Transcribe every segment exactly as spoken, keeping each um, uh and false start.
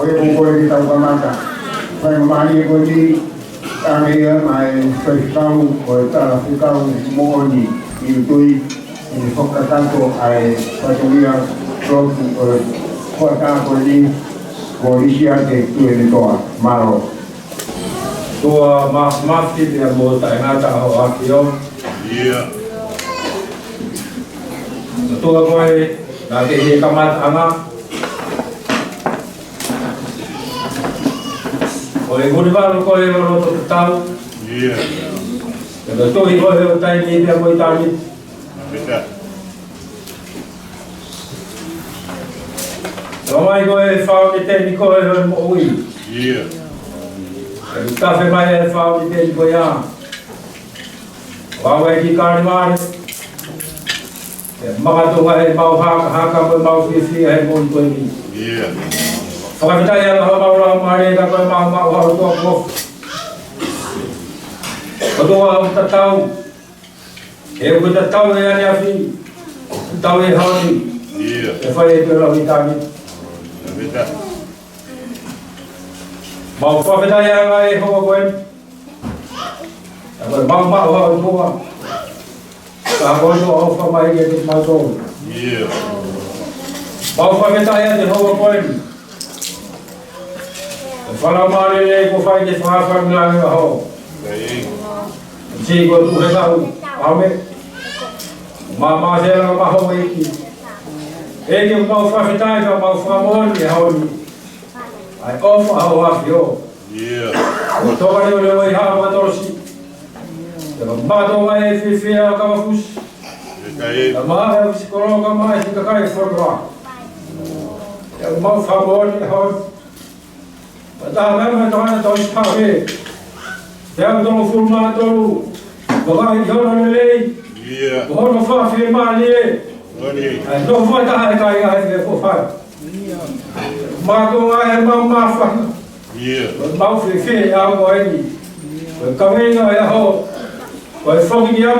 Ko e pō ko ē ke tau kamata. Faingamālie ko eni, tangi ia mai faifekau, ko e talafekau moʻoni ʻi ʻUtui, ʻi he fakakakato ʻa e fatongia lotu ʻo e hoʻatā ko eni, ko Lisiate Tuʻiʻonetoa. Mālō. Tua Māfimafi pea mo Taʻengata ʻAhoʻafio. Ia. Tua ko ē, naʻa ke ʻi he kamataʻanga. Ko e Vunivalu ko ē ʻo loto tatau. Ia. Pea ko e Tohi ko ē ʻo taimi pea mo ʻitāniti. Pita. Tau mai ko e fauniteni ko ē ʻo e moʻui. Ia. Pea tafe mai e fauniteni ko ia. Vave ki Kalimale. ʻE makatuʻunga ʻemau hakahaka mo ʻemau fiefia he moʻui ko eni. Ia. Fakafetaʻi ʻa e ʻOtua, mau lau mālie ka ko e mau mau hau tua ko. ʻOtua ʻoku tatau. He ʻoku tatau ʻi he ʻaneafi. Tatau ʻi he ʻaho ni. Ia. ʻE fai ʻe he lau ʻitāniti. Ia, pita. Mau fakafetaʻi ʻa e houa ko eni. ʻA ko e mau mau hau tua. Ka ko e ʻofa mai kiate kimautolu. Ia. Mau fakafetaʻi ʻa e houa ko eni. ʻE fakamālō lelei kuo fai ke fakafāmili ʻa e ʻaho. Ia. Sī ko tu he kau. ʻAme. Māmā se la ma ho eki. ʻEiki mau fakafetaʻi ka mau fakamoʻoni he ʻaho ni. ʻA e ʻofa ʻa hoʻo ʻAfio. Ia. ʻO toka leʻo leʻo ʻi he ʻaho tolosi. Te ma mato mai e fiefia ʻa Kavafusi. Ia, ka e. Ka ma e fusi kolo ka ma e si kakai fonua. Ia mau fakamoʻoni he ʻaho ni. Pea taha mai mai tangata tau isi pake. Te au toko fulu mā tolu. Ko ka i hono lelei. Ia. Ko hono fakafiemālie. Moʻoni. ʻA e nofo taha e kai ai e fofai. Mātuʻa e mau māfana. Ia. Mau fiefia ʻa e ʻaho ko eni. Ko e kaveinga e ʻaho. Ko e foki ia.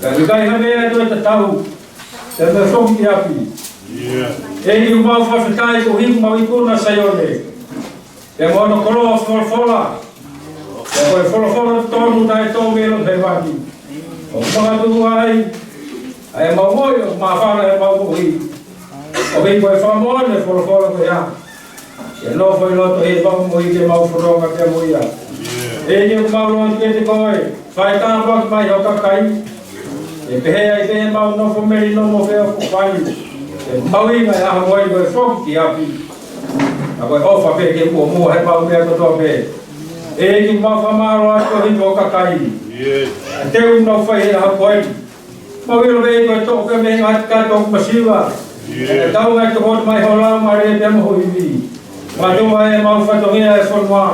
Ka ʻikai ha meʻa ʻe toe tatau. Te me foki ki ʻapi. Ia. ʻEiki mau fakafetaʻi ko hiku mau ikuna Saione. Pea mo hono koloa folofola. Pea ko e folofola tonu naʻe tō mei loto hēvani. ʻO fakatuʻu ai ʻa e mau moʻui ʻo māfana ʻemau moʻui. ʻOku ʻi ai ko e fakamoʻoni e folofola ko ia. Ke nofo ʻi loto ʻi heʻemau moʻui ke mau fononga pea mo ia. ʻEiki ʻoku mau lotu kiate koe. Fai tāpuaki mai hoʻo kakai. ʻE pehē ai pē ʻemau nofo melino mo fea ko fai. ʻE mau ʻi he ʻaho ko eni ko e foki ki ʻapi. ʻA ko e ʻofa pē ke muʻomuʻa heʻemau meʻa kotoa pē. ʻEiki mau fakamālō atu ʻi hoʻo kakai. ʻA e teu mau fai he ʻaho ko eni. Mau ʻilo pē ko e toʻo pē mei he ngaahi kakai ʻoku masiva. ʻE tau ngai toko mai ho laumālie pea mo ho ivi. Mātuʻa e mau fatongia e fonua.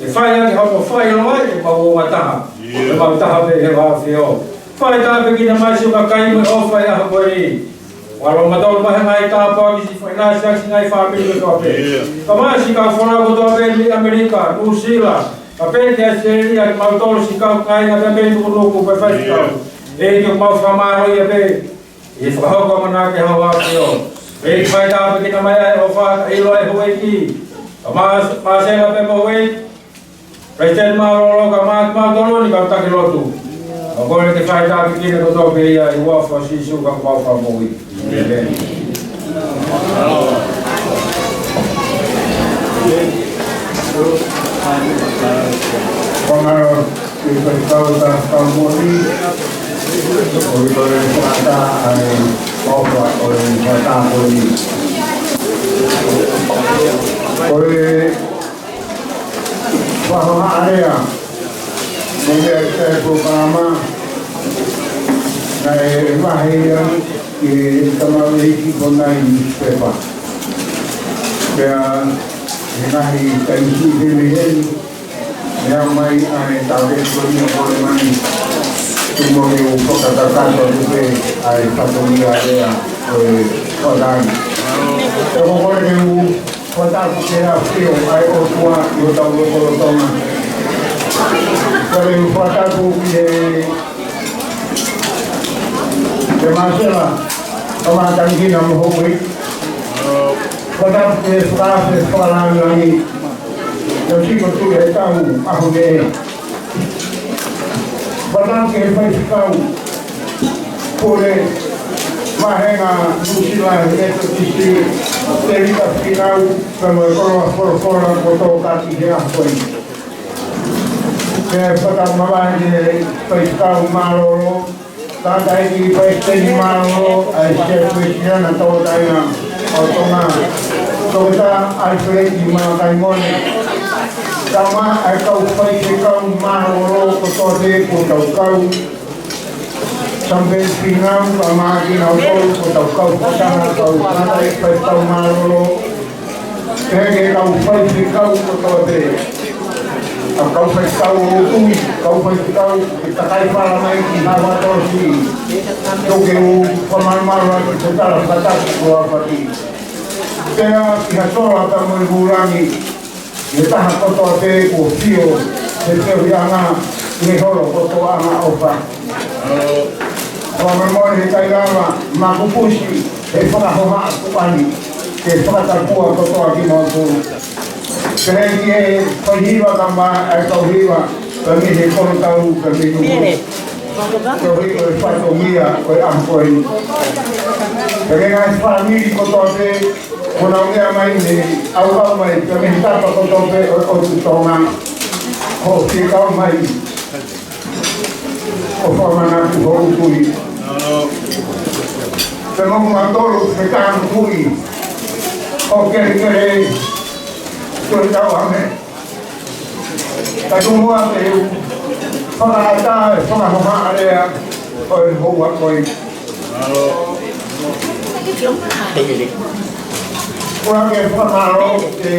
ʻE fai ake hoko fai loa ʻe mau ō mataha. ʻE mau taha pē he ʻAfio. Fai tāpuekina mai siʻo kakai mo e ʻofa ʻi he ʻaho ko eni. Ua lo matau mai he ngaahi tāpuaki si fai nā siʻaki si ngaahi fāmili kotoa pē. Ka mai si kau folau kotoa pē mei ʻAmelika, Nuʻusila, ka pē ki ʻAositelēlia, kimautolu si kau kāinga pē mei Nukunuku pea fai si kau. ʻEiki ʻoku mau fakamālō ia pē. ʻI he fakahoko ʻamanaki hoʻo ʻAfio. ʻEiki fai tāpuekina mai ʻa e ʻofa, ʻilo ʻa e houʻeiki. Ka mā, mā sela pē mo houʻeiki. Palesiteni mālōlō ka mā kimautolu ni kau taki lotu. ʻOku kole ke fai tāpuekina kotoa pē ia ʻi he huafa ʻo Sīsū ko homau Fakamoʻui. ʻĒmeni. Pangaro, ke fai kau ta kau moni, ʻo i kore kata ai, ʻofa ʻo e kata moni. Ko e Faʻahinga area, mo e meʻa e polokalama, naʻe vahe ia ki he tamaioʻeiki ko Nai Nusipepa. Pea he ngaahi taimi siʻi pē mei heni, meʻa mai ʻa e tāpeti ko ia ko e mani, tuʻu mo ke u fakakakato atu pē ʻa e fatongia area ko e Fātani. Pea ko kore ke u Fakatapu ki he ʻAfio ʻa e ʻOtua ʻi hotau lotolotonga. Kole u fakatapu ki he, ki he Māsela, ka mā tangikina mo houʻeiki. Fakatapu ki he fakaafe fakalāngilangi ʻo e Sīsū Kalaisi ʻi he ʻaho ni. Fakatapu ki he faifekau pule vāhenga Nuʻusila he Metotisi, Tēvita Fīnau, pea mo e koloa folofola kuo tō kāti he ʻaho ni. Ke fakatapu mavahe ki he faifekau mālōlō, Tangataʻeiki Palesiteni Mālōlō ʻa e Siasi Uēsiliana Tauʻatāina ʻo Tonga, Toketā ʻAlifeleti Malakaimone, kae ʻumaʻā e kau faifekau mālōlō kotoa pē kuo tau kau, Samupeni Fīnau, kae ʻumaʻā kinautolu kuo tau kau fakataha, kau tangataʻeiki faifekau mālōlō, pea ki he kau faifekau kotoa pē. ʻA e kau faifekau ʻo e tui, kau faifekau ʻoku takai fala mai ki Haʻa Tolosi. Tuku ke u fakamalumalu atu he tala fakatapu kuo aofaki. Pea ki ha sola pea mo e vūlangi, ʻi he taha kotoa pē kuo fio he feohiʻanga ʻi he holo kotoa ʻanga ʻofa. Fakamolemole he ʻikai lava makupusi he fakahohaʻa tuʻa ni ke fakatapua kotoa kimoutolu. Pea ki he faihiva kae ʻumaʻā e kau hiva, pea mei he kolo tau, pea mei he kolo tau, ko e fatongia ʻo e ʻaho ko eni. Pea ki he ngaahi fāmili kotoa pē kuo nau meʻa mai, ne ʻauʻau mai, pea mei he tapa kotoa pē ʻo, ʻo e ʻOtu Tonga, hoʻo fie kau mai ʻo fakamanatu hoʻo tui. Pea mo kimautolu fekau tui ʻo kelekele, tui tau ame. Ka tuʻu muʻa ke u fakaʻatā e fakahohaʻa lea ʻo e houa ko eni. ʻOku ou fakamālō, ʻe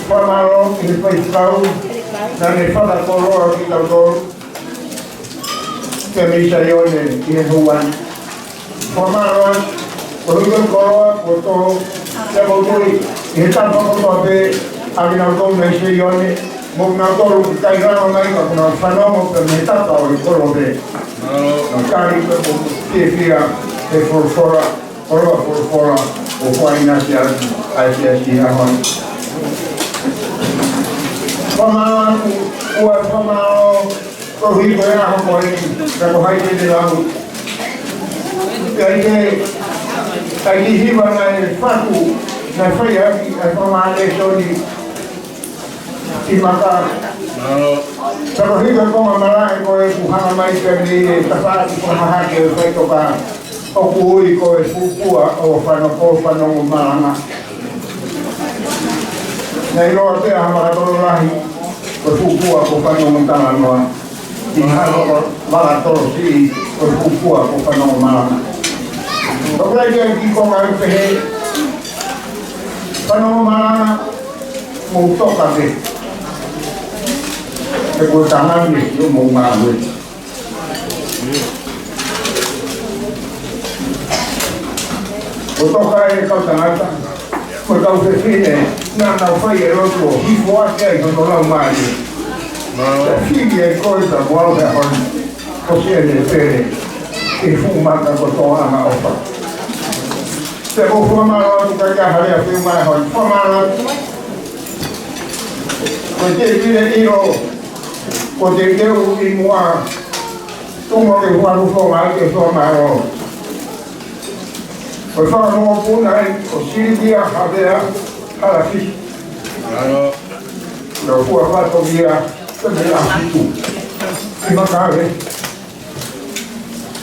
fakamālō ki he faifekau naʻa ne fakakoloa kitautolu pea mei Saione ʻi he houa ni. Fakamālō atu, koeʻuhi ko e koloa kuo tō, pea mo e tui, ʻi he tapa kotoa pē ʻa kinautolu mei Saione, mo kinautolu ʻoku ʻikai lava mai ka kuo nau fanongo pē mei he tapa ʻo e koloa pē. Nau tali pea mo fiefia he folofola, koloa folofola ʻoku ʻinasi atu ʻa e siasi ʻi he ʻaho ni. Fakamālō atu, ʻoku ou fakamālō koeʻuhi ko e ʻaho ko eni, ka ko hai te ne lau. Ka ʻi he, ka ʻi he hiva naʻe fatu, naʻe fai ʻaki ʻa e fakamālō ʻa e siasi ʻi Maka. Ka koeʻuhi ko e konga malaʻe ko ē kuo hanga mai pē mei he tafaʻaki fakahahake ʻo e faʻitoka, ʻoku ui ko e fuʻu pua ʻo Fano-, ʻo Fanongomalanga. Naʻe ʻiloa pē ʻa Vakatololahi ko e fuʻu pua ko Fanongotalanoa. ʻI Haʻa Vakatolosiʻi ko e fuʻu pua ko Fanongomalanga. ʻOku ʻi ai e kiʻi konga ʻoku pehē, Fanongomalanga, mou toka pē. He ko e tangata ni, ʻio mou ngāue. Ko e toka e kau tangata, ko e kau fefine, naʻa nau fai e lotu ʻo hifo ʻaki ai hono laumālie. Pea fili ai koe pea mo au he ʻaho ni, ko siʻene pele, ʻi he fuʻu maka kotoa ʻanga ʻofa. Pea ʻoku ou fakamālō atu ka ʻi ai ha lea fiu mai hoi, fakamālō atu. Ko e teʻeki ke ʻilo, ko e teuteu ʻi muʻa, tuku muʻa ke u hūfanga atu e fakamālō. Ko e fanga mokopuna ʻa Silivia Havea Halafisi. Naʻa ku fatongia, te me a fitu. ʻI Makave.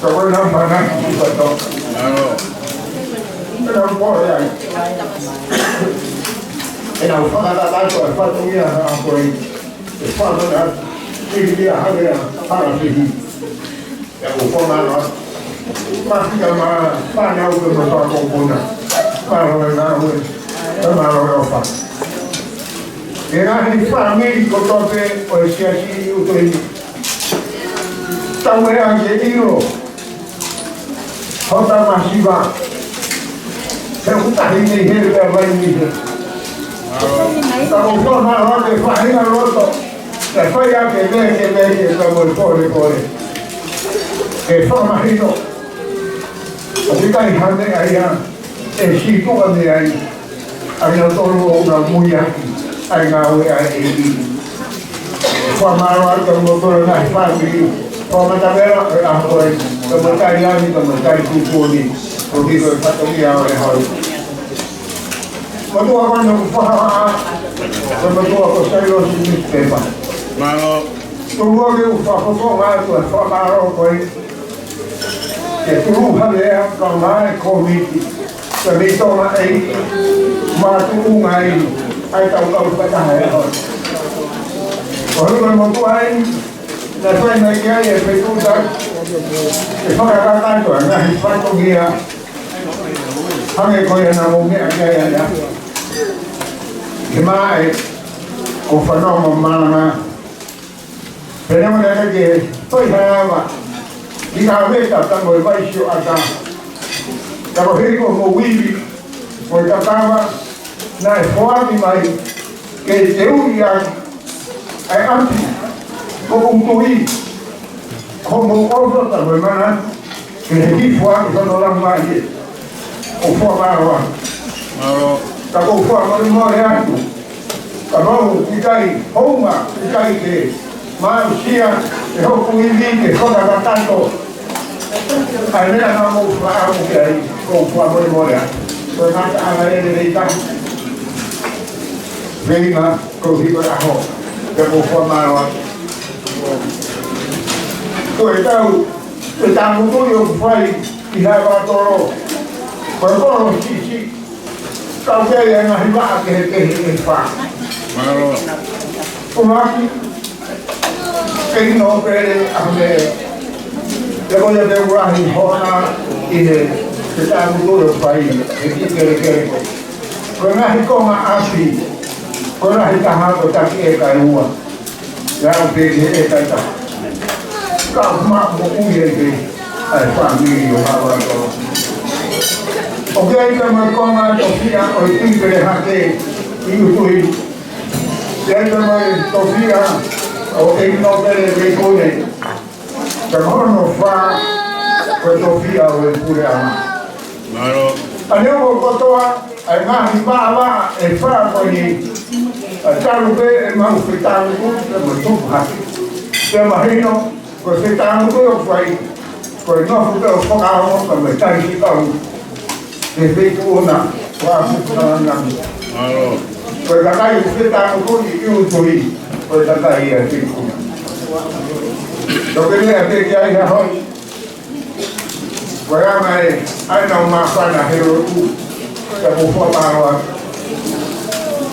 Ka ko e namba na ki fato. Naʻa ku pole ai. ʻE nau fakatata atu e fatongia ʻa ko ē. ʻE fāmili, Silivia Havea Halafisi. ʻOku ou fakamālō atu. Mafika ma, fānau ke ma fakakopuna. Mālō e ngāue. Mālō e ʻofa. ʻE ngaahi fāmili kotoa pē ʻo e siasi ʻi ʻuto ni. Tau ʻea ke ʻilo hota masiva. He ʻoku tahi nei he pea mai ni he. Ka ʻoku ou fakamālō atu e faʻahinga loto. Ke fai ʻaki e meʻa ke meʻa ke pea mo e pole pole. Ke fakamahino. ʻOku ʻikai ha meʻa ia ʻe sītuʻa mei ai. ʻa kinautolu ʻoku nau muiaki ʻa e ngāue ʻa e ʻEiki. Fakamālō atu kia moutolu ngaahi fāmili, fakamatavela ʻo e ʻaho ko eni, pea mo e tali ange, pea mo e tali tuʻutuʻuni, koeʻuhi ko e fatongia ʻo e ʻaho ni. Motuʻa ko eni ʻoku fakahā, ko e motuʻa ko Sailosi Newspaper. Mālō. Tolu ake u fakafofonga atu e fakamālō ko eni. Ke tulu hale ʻa e kau mai kōmiti, ke mei Tonga ʻEiki, mātuʻunga ai ʻa e tau kau fakataha e ʻaho. Ko e motuʻa eni, naʻe fai mai ki ai e fetuʻutaki, ke fakakakato e ngaahi fatongia, hangē ko ia naʻa mou meʻa ki ai ʻanenai. Ke maʻe, ko fanongo malanga, pea neongo naʻe ʻikai ke toe ʻi ai ha ava, ʻi he ʻave ʻa e tata mo e vai sioʻata. Ka ko e hili ko hoʻomou ivi, mo e tatava, naʻe foaki mai, ke teuʻi ʻaki ʻa e ʻapi, ko ʻUtui, ko hoʻomou ʻofa pea mo e manatu, ke ne hifo ʻaki hono laumālie. ʻOku fakamālō atu. Mālō. Ka ʻoku ou fakamolemole atu. Ka mau ʻikai hounga, ʻikai ke mau aʻusia ʻe hoku ivi ke fakakakato ʻa e meʻa naʻa mou fakaʻamu ki ai, ʻoku ou fakamolemole atu. Ko e ngataʻanga ʻeni lelei taha. Feinga, koeʻuhi ko e ʻaho, pea ʻoku ou fakamālō atu. Ko e tau, ko e tangutu ʻoku fai ʻi Haʻavakatolo, ko e kolo siʻisiʻi, ka ʻoku ʻi ai e ngaahi vaʻa kehekehe ʻe fā. Mālō. Ko e maki, ke ino pele ʻa e meʻa. Pea ko ia te u lahi hoʻona ʻi he, he tangutu ʻoku fai, he kiʻi kelekele ko. Ko e ngaahi konga ʻapi, ko e lahi taha ko e taki ʻeka ʻe ua. Ia ʻo pehē ʻe kaita. Ka ʻoku maʻu moʻui ai pē ʻa e fāmili ʻo Haʻavakatolo. ʻOku ʻi ai pē mo e konga tofiʻa ʻo e Tui Pele Hake ʻi ʻUtui. ʻI ai pē mo e tofiʻa ʻo e ʻino pele Leikone. Ka ko hono fā, ko e tofiʻa ʻo e puleʻanga. Mālō. ʻA ia ʻoku kotoa ʻa e ngaahi vaʻavaʻa ʻe fā ko eni, ʻa, talu pē ʻemau fetānuku, pea mo tupu hake. Pea mahino, ko e fetānuku ʻoku fai, ko e nofo pē ʻo fakaongo, pea mo e tali fekau. He feituʻu na, ʻoku ʻapu na na. Mālō. Ko e kakai ʻoku fetānuku ʻi ʻUtui, ko e kakai ʻa e feituʻu na. Toki lea pē ki ai ha hoi. Ko e anga ē, ʻa ʻenau māfana he lotu, pea ʻoku ou fakamālō atu.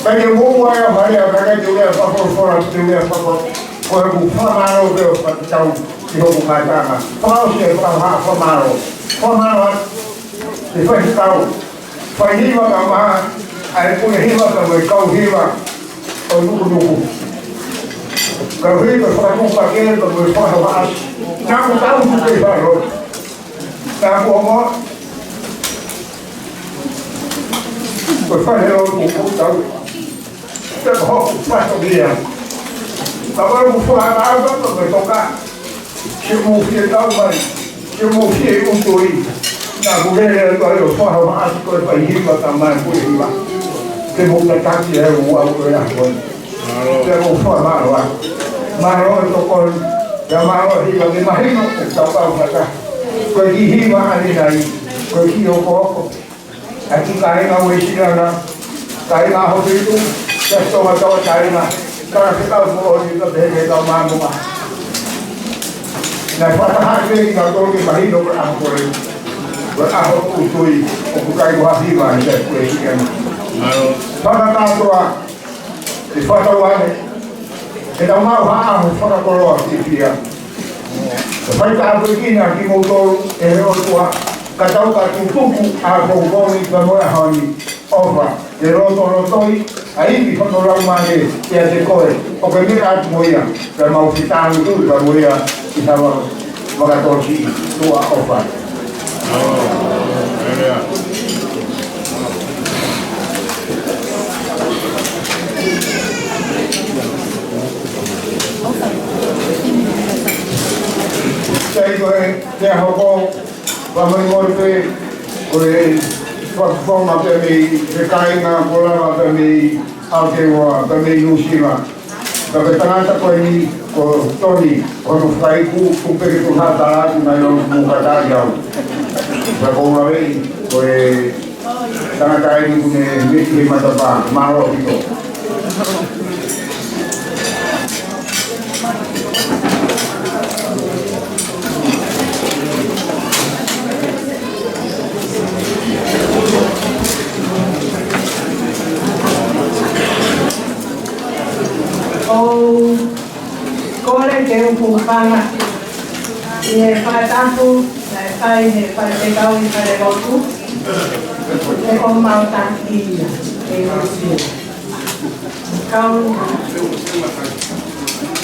Pea ʻi he moʻua ʻa e ʻaho ni, ʻikai ke u lea fakafolofola, te u lea faka-, ko ʻeku fakamālō pē ʻoku fakatau ki hoku ngataʻanga. Fakaʻosi e fakahā fakamālō. Fakamālō atu. Te fai he kau. Fai hiva ka maha, ʻa e pule hiva ka mo e kau hiva ʻo Nukunuku. Ka hui ko e fakakupa ke ka mo e fakahohaʻasi. Naʻa ku tau ku ke faro. Naʻa ku ongo. Ko e fai he lotu ku tau. Te ko hoku fatongia. Ka ko e ku fuata au ka ko e toka. Siʻi mou fie tau mai. Siʻi mou fie ʻUtui. Naʻa ku lele atu ai ʻo fakahā atu ko e fai hiva ka mai ko e hiva. Ke mou tataki e ua ko e ʻaho ni. Mālō. Pea ʻoku ou fakamālō atu. Mālō e tokoni. Pea mālō e hiva ke mahino ʻoku tau kau fakataha. Ko e kiʻi hiva ʻanenai. Ko e kiʻi okooko. ʻA e kiʻi kāinga Uēsiliana, kāinga ʻAhofitu, Siasi Tonga Tauʻatāina, ka ke kau moʻoni ka pehē ke kau māmonga. Naʻe fakataha pē kinautolu ke mahino ko e ʻaho ko ē, ko e ʻaho ʻUtui, ʻoku ʻikai ko ha hiva ʻi he Uēsiliana. Mālō. Fakakātoa, ʻi he fakatauange, ke tau maʻu ha ʻaho fakakoloa fiefia. Ka fai tāpuekina kimoutolu ʻe he ʻOtua, ka tau ka tutuku ʻa e pongipongi ka mo e ʻaho ni, ʻofa, ke lotolotoi ʻa e ivi hono laumālie ʻiate koe, ʻo ke meʻa atu mo ia, pea mau fetānuku ka mo ia ʻi Haʻavakatolo siʻi, tuʻa ʻofa. Sai ko e, te hoko, fakamolemole pē, ko e, Fakafofonga pē mei he kāinga, ko e lava pē mei Aotearoa, pē mei Nuʻusila. Ka ko e tangata ko eni ko Toni, ko hono fakaiku, kuo pehē ke u hā tala atu naʻe ʻi loto mo kātaki au. Ka ko e lava ē, ko e tangata eni kuo ne meʻa he matapā, mālō ʻaupito. ʻOku ou kole ke u hūfanga ʻi he fakatapu naʻe fai ʻe he faifekau ʻi Falelotu, ʻe ko mau taki ia, ʻe Lusia. Kau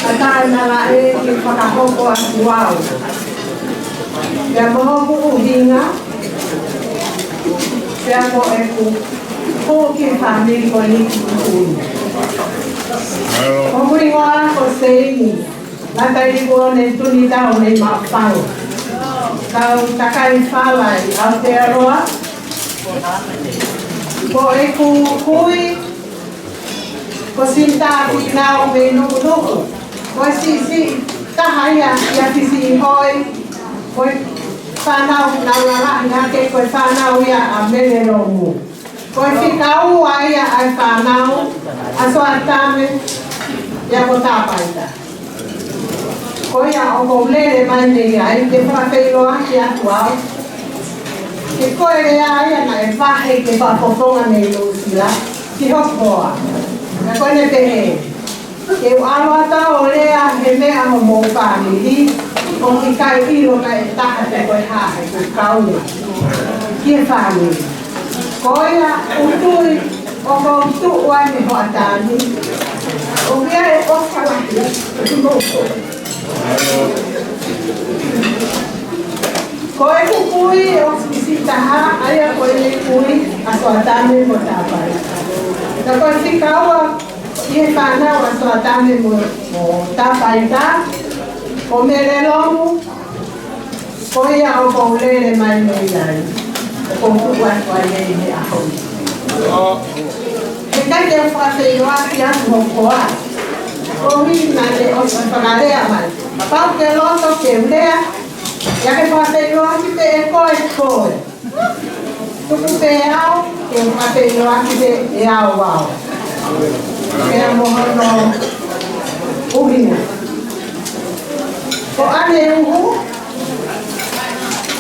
ʻatā ʻe nala ʻe ke fakahoko atu au ia mo hoku ʻuhinga, pea mo ʻeku hū ki he fāmili ko eni ki Tuʻi. Ko hoku hingoa ko Seini Latailikuone Tunitau mei Maʻufanga. Kau takai fala ʻi Aotearoa. Ko ʻeku kui ko Sinitā Finau mei Nukunuku. Ko e siʻisiʻi taha ia ʻia Fisiʻihoi. Ko e fānau naʻa ku lalahi hake, ko e fānau ia ʻa Mele Lomu. Ko e fika ua ia ʻa e fānau ʻa Soatame ia mo Tāpaita. Ko ia ʻoku ou lele mai mei ai, ke fakafeʻiloaki atu au. He ko e lea ia naʻe vahe ke fakafofonga mei Nuʻusila ki hoku hoa. Ka ko ʻene pehē, ke u ʻalu atu ʻo lea he meʻa homou fāmili, ʻoku ʻikai ʻilo mai ʻe taha pe ko e hā ʻeku kaunga ki he fāmili. Ko ia ʻoku ou tui ʻoku ou tuʻu ai mei hoʻatā ni. ʻOku ʻi ai e ʻofa lahi. Ko ʻeku kui ʻoku siʻisiʻi taha, ʻa ia ko ʻene kui ʻa Soatame mo Tāpaita. Ka ko e fika ua ʻi he fānau ʻa Soatame mo, mo Tāpaita, ko Mele Lomu, ko ia ʻoku ou lele mai mei ai. ʻOku ou tuʻu atu ai ʻi he ʻaho ni. He ʻikai ke u fakafeʻiloaki atu hoku hoa. Ko e ʻuhinga naʻe ʻosi fakalea mai. Kapau ʻoku ke loto ke u lea, ʻai ke fakafeʻiloaki pē ʻe koe koe. Tuku pē au ke u fakafeʻiloaki pē ʻe au au. Pea mo hono ʻuhinga. Ko ʻaneuhu,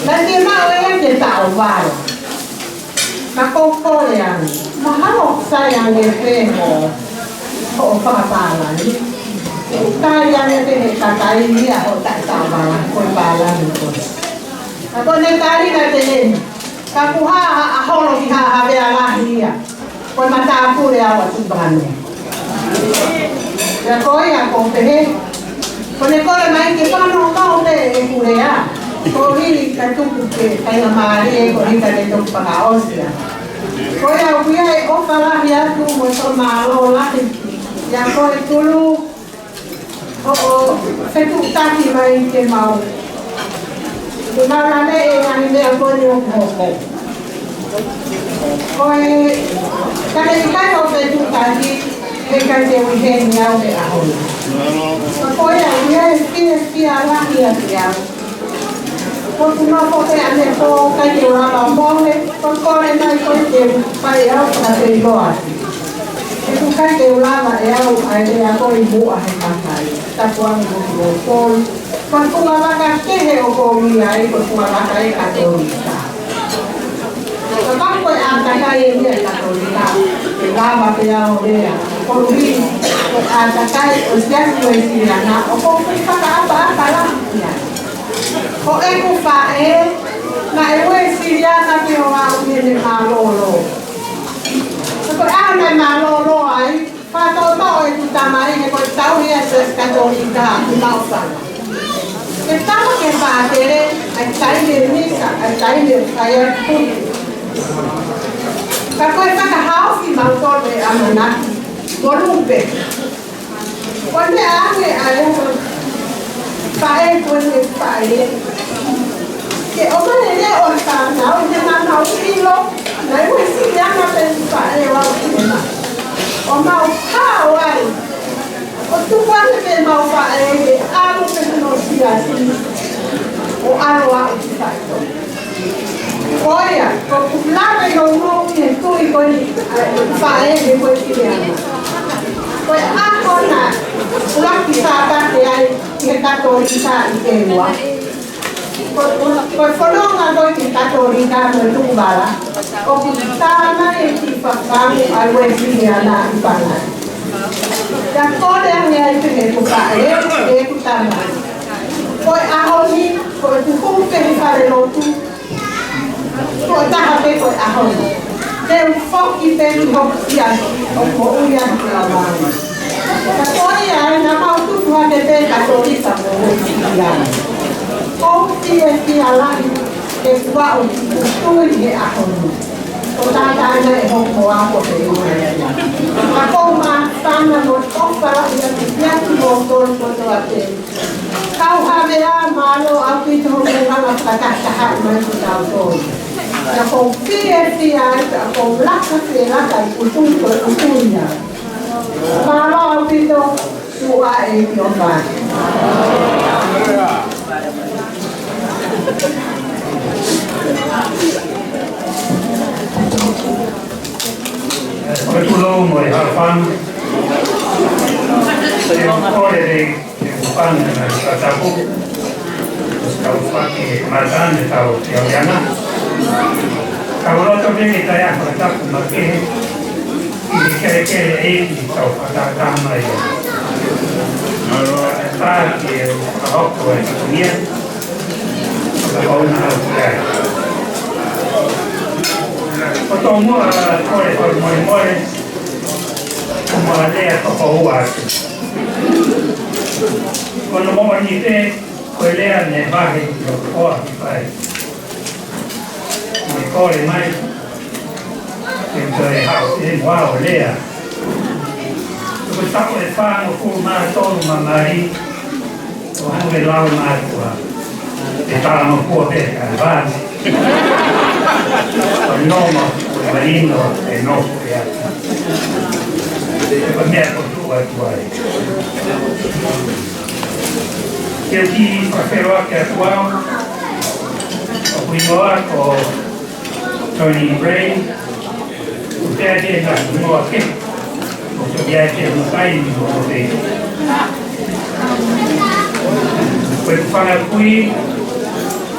naʻe ʻikai ke maʻu ia ke taʻovala. Ka ʻoku ou kole ange, mahalo ʻoku sai ange pē hoʻo, hoʻo fakapālangi. ʻOku ʻikai ange pē he kakai ia hoʻo taʻetaʻovala, ko e pālangi ko ē. Ka ko ʻene tali naʻe pehē ni, ka kuo hā ha ʻaho ʻo ki ha havea lahi ia, ko e matāpule au ʻa Tuʻi Vanu. Pea ko ia ʻoku ou pehē, ko ʻene kole mai ke fano kau pē ʻeku lea. Ko e hili ka tuku ke faingamālie ko e hili ka ne toki fakaʻosi ia. Ko ia ʻoku ʻi ai e ʻofa lahi atu mo e fakamālō lahi. ʻIa ko e tulu ʻo, ʻo fetuʻutaki mai ke mau. Ke mau lave e ngaahi meʻa ko eni ʻoku hoko. Ko e, ka ne ʻikai ʻo fetuʻutaki, he ʻikai te u ʻi heni au he ʻaho ni. Ka ko ia, ʻoku ʻi ai e fiefia lahi ʻiate au. Ko ʻeku nofo pē ʻanepō, ʻikai te u lava ʻo mohe, ko e kole mai ko ē ke u fai au fakafeʻiloaki. He ʻoku ʻikai te u lava ʻe au ʻa e lea ko ē ʻi muʻa he kakai. Tapu ange mo hoku pō. Ko e fungavaka kehe ʻoku ou ʻi ai, ko e fungavaka ʻa e Katolika. Ka ko e ʻātakai eni ʻa e Katolika, ke lava pē au ʻo lea. Ko e ʻuhi, ko e ʻātakai ʻo e Siasi Uēsiliana, ʻoku ou fakaʻapaʻapa lahi ki ai. Ko ʻeku faʻē, naʻe Uēsiliana pē ʻo aʻu ki heʻene mālōlō. Ko e ʻaho naʻe mālōlō ai, fakatoʻotoʻo ʻeku tamai, he ko e tauhi ʻa e Siasi Katolika ʻi Maʻufanga. Ke tama ke pātele, ʻa e taimi e misa, ʻa e taimi e fai atu. Ka ko e fakahaofi mautolu ʻe ʻamanaki mo Lupe. Ko e meʻa ange ʻa e faʻē, ko e faʻē. Ke ʻomai e leʻo ʻo e fānau, he naʻa nau ʻilo, Naʻe ʻi ai e sili ʻa e faʻē ʻo aʻu ki he mā. ʻO mau hao ai. ʻO tuku atu pē ʻemau faʻē ke ʻalu pē ki hono siasi. ʻO ʻalu ʻo aʻu ki faʻitoka. Ko ia, ko ʻeku lave nounou ki he tui ko eni, ʻa e faʻē he ko e sili ʻa e mā. Ko e ʻaho naʻe ʻuluaki Sāpate ai ki he Katolika ʻi ʻEua. Ko, ko, ko e fononga ko ē ki he Katolika mo e tuku vala, ʻoku tala mai e kiʻi fakaʻamu ʻa e Uēsiliana ʻi Pangai. Pea kole ange ai pē ʻe heʻeku faʻē, ʻe heʻeku tamai. Ko e ʻaho ni, ko ʻeku hū pē he falelotu, ko e taha pē ko e ʻaho ni. Te u foki pē ki hoku siasi, ʻo moʻui ʻi he ʻaho ni. Ka ko ia ai naʻa mau tupu hake pē Katolika mo Uēsiliana. ʻOku fiefia lahi ke u aʻu ki he tui he ʻaho ni. Ko e taha eni ʻe hoko ʻo ako pē ʻi Uēsiliana. Ka ʻoku ou māfana mo ʻofa lahi atu kiate kimoutolu kotoa pē. Kau Havea, mālō ʻaupito hoʻomou hanga fakatahatahaʻi mai kitautolu. Naʻa ʻoku ou fiefia ai, naʻa ʻoku ou laka pē laka ʻi he tui ko e tui ia. Mālō ʻaupito, tuʻa e ʻEiki ʻo fai. Ko e tulou mo e hāfanga. Te u kole ke u fanga na ka tapu. Kau faki e matane tau te au iana. Kau loto ke ke tai ako tapu ma ke. ʻI he kelekele ʻEiki tau fakatahataha mai. Mālō e pā ke u fakahoko e tunia. Ka ʻoua naʻa au ki ai. Ko e tomuʻa ko e fakamolemole, ko e lea toko ua atu. Ko hono moʻoni pē, ko e lea ne vahe ʻi ho koa ki fai. Ne kole mai, ke toe haʻu ʻo mo au lea. Ko e taʻu ʻe fāngofulu mā tolu ma mali, ʻo hangē lau mātuʻa. ʻE tala mo kua pē ka vane. ʻO noma, ʻo marino, ʻe nofo ʻe ata. Ko e meʻa ko tuʻa tuʻa e. Ke u kiʻi fakafeʻiloaki atu au, ʻoku ʻi muʻa ko Tony Ray, ʻoku pehē ke na hingoa ke, ʻoku pehē ke na kai ni mo te. Ko e fanga kui,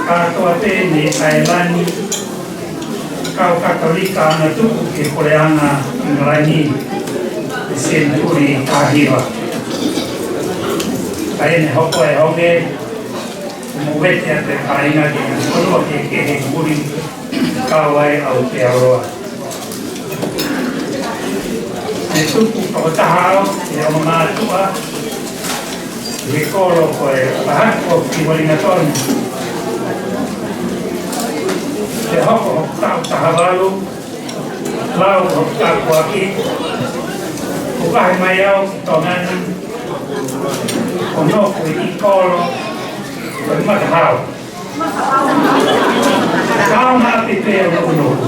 kātoa pē mei ʻAilani, kau Katolika ʻanatuku ki he puleʻanga ʻIngilani, he senituli taha hiva. Ka ʻi heʻene hoko e honge, mo vete atu e kāinga ki he fonua kehekehe ʻi muli, kau ai ʻa Aotearoa. Ne tupu tokotaha au ʻi he ongo mātuʻa, ʻi he kolo ko e Pahako ki Uelingatoni. Pea hoko hoku taʻu taha valu, lau hoku tāpuaki, ʻo vahe mai au ki Tonga ni, ʻo nofo ʻi he kolo ko e Matahao. Kau ma pipē ʻo nofo.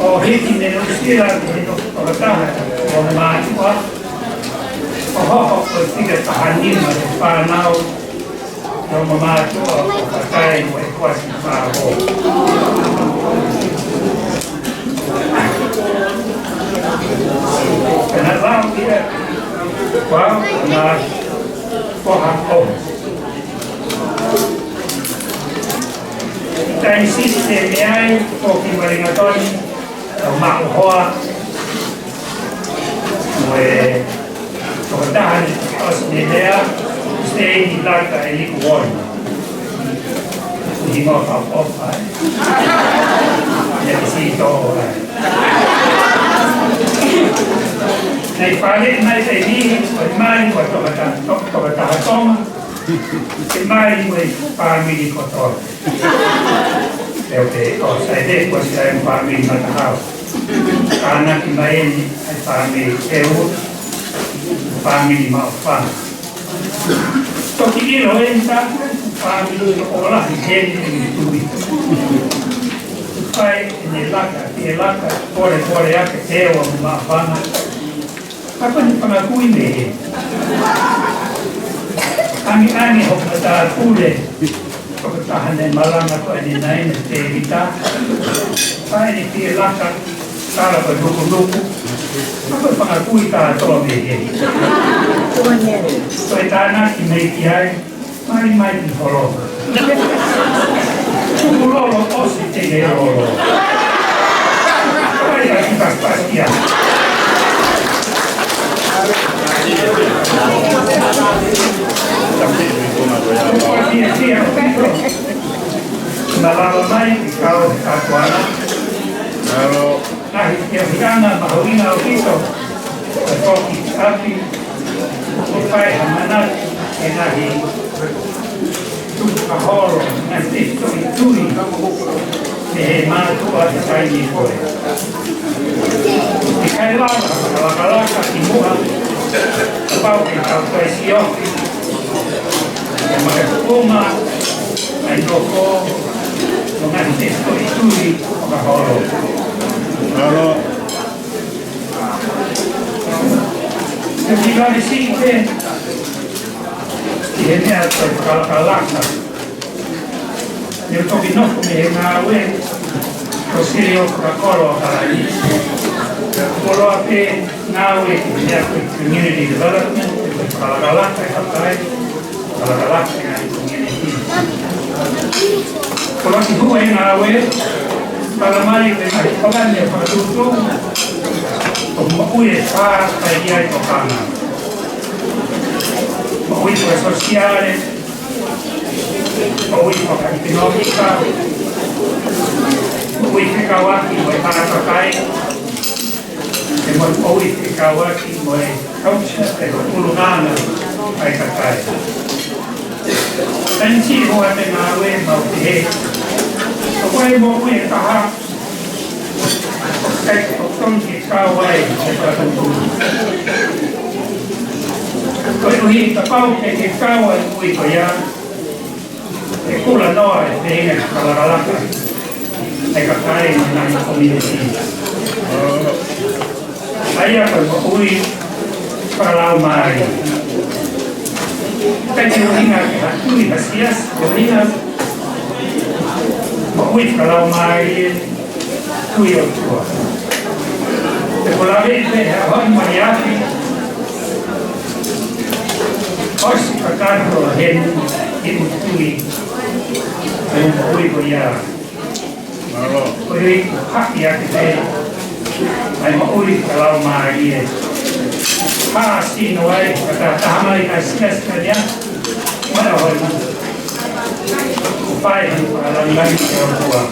ʻO hiki mei Nuʻu Sila ki he tokotaha ʻo e mātuʻa. ʻO hoko ko e fika taha nima he fānau ʻo e mātuʻa ʻo Katai mo e kuasi pāho. Pea naʻa lau ia, kuo na koha ko. Taimi siʻi te mei ai, ko ki Uelingatoni, ʻo maʻu hoa, mo e tokotaha ni ʻo ʻAositelēlia, Siteini Laka ʻEliku Uoni. Ni mo ka ofa, ē. Ia ki si to, ē. Naʻe fale mai te ni, ko e mali ko e tokotaha, to-, tokotaha Tonga. Ke mali mo e fāmili kotoa. Pea u pehē, ʻo sai te, ko si ai fāmili Matahao. Kānaki mai eni, ʻa e fāmili ʻEua, fāmili Maʻufanga. Toki ʻilo eni tā, Fāmili ʻo lahi heni ʻi tui. Fai ʻene laka, ke laka, pole pole ake te o ma fana. Ka ko ʻene fanga kui mei he. Angi angi hoʻo mata pule. Ko e taha ne malanga ko eni nai ne te vita. Fai ʻene ke laka, tala ko e nuku nuku. Ka ko e fanga kui ka toa mei he. Ko e tānaki mei ki ai. Mai mai ki holo. Tuku lolo ʻosi te ne lolo. Mai mai ki paspasia. Paspasia. Na lava mai ki kau he katoana. Alo. Ngaahi fiafiana mahuʻinga ʻaupito, ʻo e foki ʻapi, ʻo fai ha manatu, ʻe ngaahi tukufakaholo, ngaahi tefitoʻi tui, mei he mātuʻa ʻi he taimi ko ē. ʻIkai lava ha fakalakalaka ki muʻa, kapau ʻe tau fai sio, ʻe maka tuʻunga, ʻai nofo, ʻo ngaahi tefitoʻi tui, fakaholo. Alo. Te u kiʻi lave siʻi pē ki he meʻa ko e fakalakalaka. Ne u toki nofo mei he ngāue ko Silio Fakakolo ʻa Kalani. Koloa pē ngāue ki he meʻa ko e community development, ko e fakalakalaka ʻi Haʻapai. Fakalakalaka ʻi he community. Ko e laki hua ʻi he ngāue, tala mai ko e ngaahi palani ʻo e fakatuʻutuʻu, ko e moʻui ʻe fā ʻoku ʻi ai e tokanga. Moʻui fakasōsiale, moʻui fakaʻekonōmika, moʻui fekauʻaki mo e tangata kakai, ʻe mo e moʻui fekauʻaki mo e culture, ʻe ko e ʻulungaanga ʻa e kakai. Taimi siʻi hoʻo ʻi he ngāue mau pehē, ko e moʻui ʻe taha, ʻikai totonu ke kau ai e fakatuʻutuʻu. Koeʻuhi kapau ʻe ke kau ai e moʻui ko ia, ʻe kulanoa e feinga fakalakalaka ʻa e kakai mo e ngaahi community. ʻA ia ko e moʻui fakalaumālie. ʻIkai ke ʻuhinga ke ha tui ha siasi, ko e ʻuhinga moʻui fakalaumālie, tui ʻOtua. Te u lave pē he ʻaho ni mai ʻaki, ʻosi kakato heni ʻi he tui, ʻa e moʻui ko ia. Mālō. Ko ia ʻoku haʻi ʻaki pē ʻa e moʻui fakalaumālie. Hā sino ai, ka ta taha mai ka siasi ka nia, mai ʻo hoi. Kuo fai hanu fakalāngilangi ki he ʻOtua.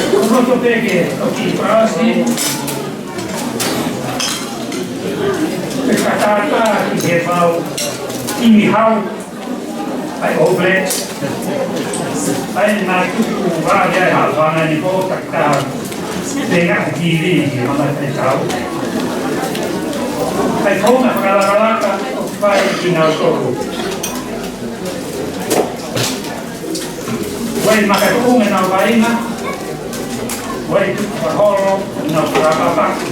Kuo loto pē ke toki fakaʻosi, pe ka tātā ki he pau, ʻi he hau, ʻa e All Blacks. ʻA e nā tuku vale ai ha vanga ni ko takitaha. Te ngā TV ki he mama te tau. ʻA e konga fakalakalaka ʻoku fai kinautolu. Vai maka tuku me nau vainga. Vai tukufakaholo nau fakapapaki.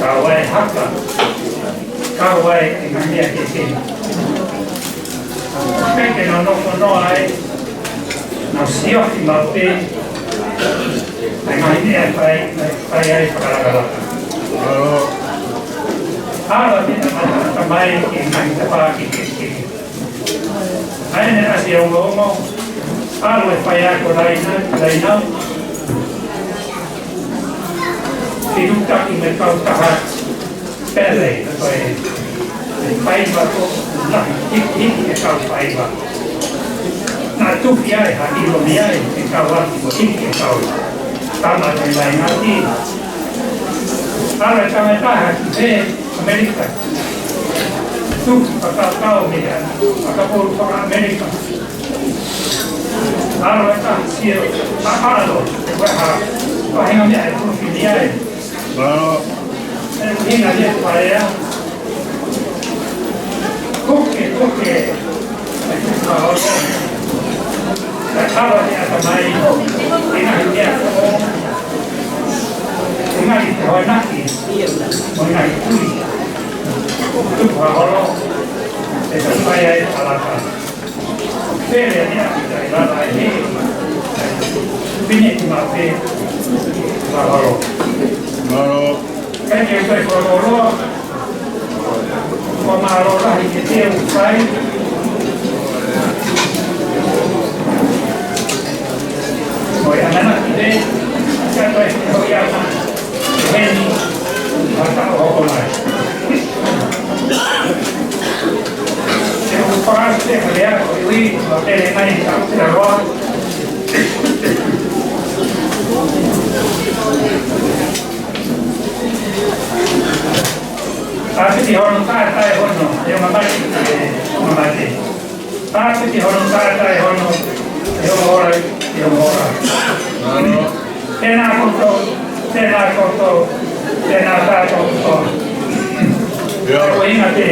Ka vai haka. Ka vai e ngaahi meʻa kehekehe. Pea ke nau nofo noa ai, nau siofi maʻu pē, ʻa e ngaahi meʻa ʻe fai, ʻe fai ai fakalakalaka. ʻAlu pē ʻa e tangata mai ki he ngaahi tafaʻaki kehekehe. ʻA ē naʻe ʻasi ʻo ongoongo, ʻalu e faiako laina, laina. Ke tuʻutaki mo e kautaha Pele, ko e, e faiva ko, lahi, hiki, hiki e kau faiva. Naʻe tufi ai, ha ʻilo mei ai, e kau atu ko hiki e kau. Tama te lai ngati. ʻAlu e tangata ha ki he ʻAmelika. Tufi fakakau mei ai, fakapolu faka-ʻAmelika. ʻAlu e taha sio, ʻalu, e ko e hā, ko e hinga mei ai, tufi mei ai. Mālō. E hinga mei ai, ko e hā. Puke, puke, ʻa e tupu ʻa holo. Ka tala te ata mai, ʻi he ngaahi meʻa ko ē, ʻi he ngaahi te hoanaki, ʻo e ngaahi tui. Tupu ʻa holo, ʻe ka fai ai ʻa laka. Pele ni a kita i lala e he. Pine ki ma pe. Mahalo. Mahalo. Kai ke kai ko lo lo. Ko mahalo lahi ke te u kai. Ko e anana ki te. Ka kai ko ia ma. Heni, mata o hoko mai. Te u paasi te kalea, ko iwi, o te le mai, ka te roa. Paasi te hono, ka tae hono, te mamai, te mamai. Tapu ki hono tangata ʻi hono, ʻi hono ora, ʻi hono ora. Tēnā koutou, tēnā koutou, tēnā tātou koutou. ʻIo. Ko ina te,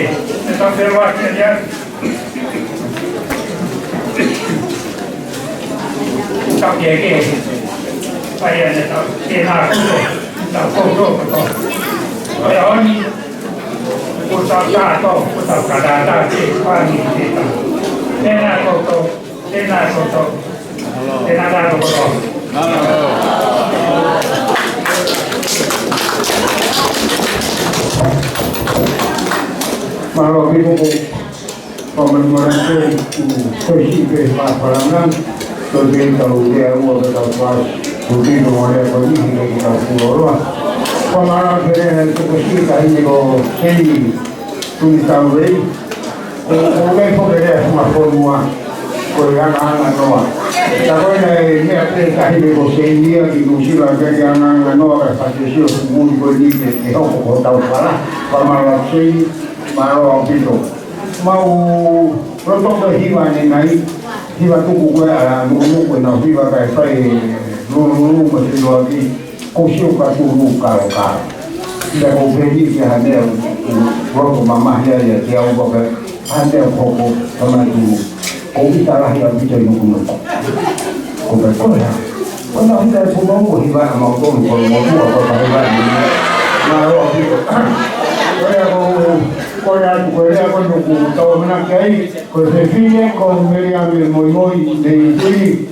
te tau feroaki ia. Tau ke ke. Paia ne tau, tēnā koutou, tau koutou koutou. ʻOi, ʻoni. Ko tau tātou, ko tau kātaki, te pani te ta. Tēnā koutou, tēnā koutou, tēnā tātou koutou. Mālō, people. Ko e meʻa ko ē, ko e siʻi pē fakapalangi, ko e tau lea ua pē tau fai, ko e tau lea ko eni, ko e tau fuoloa. Ko e meʻa pē ʻe tuku siʻi taʻahine ko Seni Tuʻitauei, ko, ko e meʻa pē ʻe fakafonua, ko e angaanga noa. Tā ko ena e meʻa pē taʻahine ko Seni ia ki Nuʻusila ke ke angaanga noa, ka fai ke sio fuʻu muli ko eni ke, ke hoko ko e tau fala, ko e meʻa Seni, mālō ʻaupito. Mau loto ko e hiva ʻanenai, hiva tuku ko ē ʻa Nukunuku ʻenau hiva kae fai e lululu mo e feʻiloaki, ko e sio ka tunu kalokalo. Pea ko e peni ki ha meʻa ʻoku, ʻoku loto mamahi ai ʻiate au pea ha meʻa ʻoku hoko, ka mai tunu. Ko e ʻita lahi ʻaupito ʻi Nukunuku. Ko e pē ko e hā. Ko e nau hita e pumau ko e hiva ʻa mautolu ko e motuʻa ko e hiva ni. Mālō ʻaupito. Ko ia ko, ko ia ko, ko ia ko Nuku tau mana ki ai, ko e fefine ko Meliame Moimoi Nei Tui.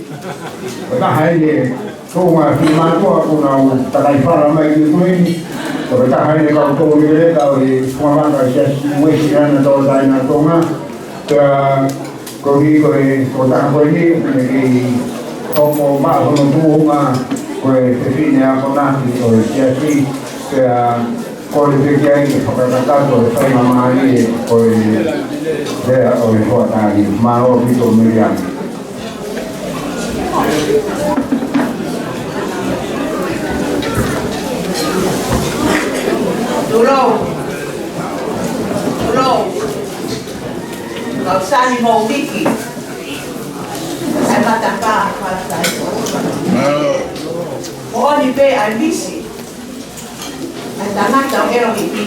Ko e taha eni e toenga finemātuʻa kuo nau takai fala mai ki Tui. Ko e taha eni e kau tō ni le kau e fuamaka siasi Uesi ana tō taina Tonga. Pea Ko e, ko e, ko e taha ko eni, ʻoku ne kei hoko mai hono tuʻunga, ko e fefine akonaki ʻo e siasi, pea kole pē ki ai ke fakakakato e fai mamahi ʻo e, pea ʻo e hoʻatā ni, mālō ʻaupito Meliame. Tulou. Tulou. Kau sani mo viki. ʻAi matapā, fala sai. Moʻoni pē ʻai misi. ʻAi tangata ʻo ʻelo hipi.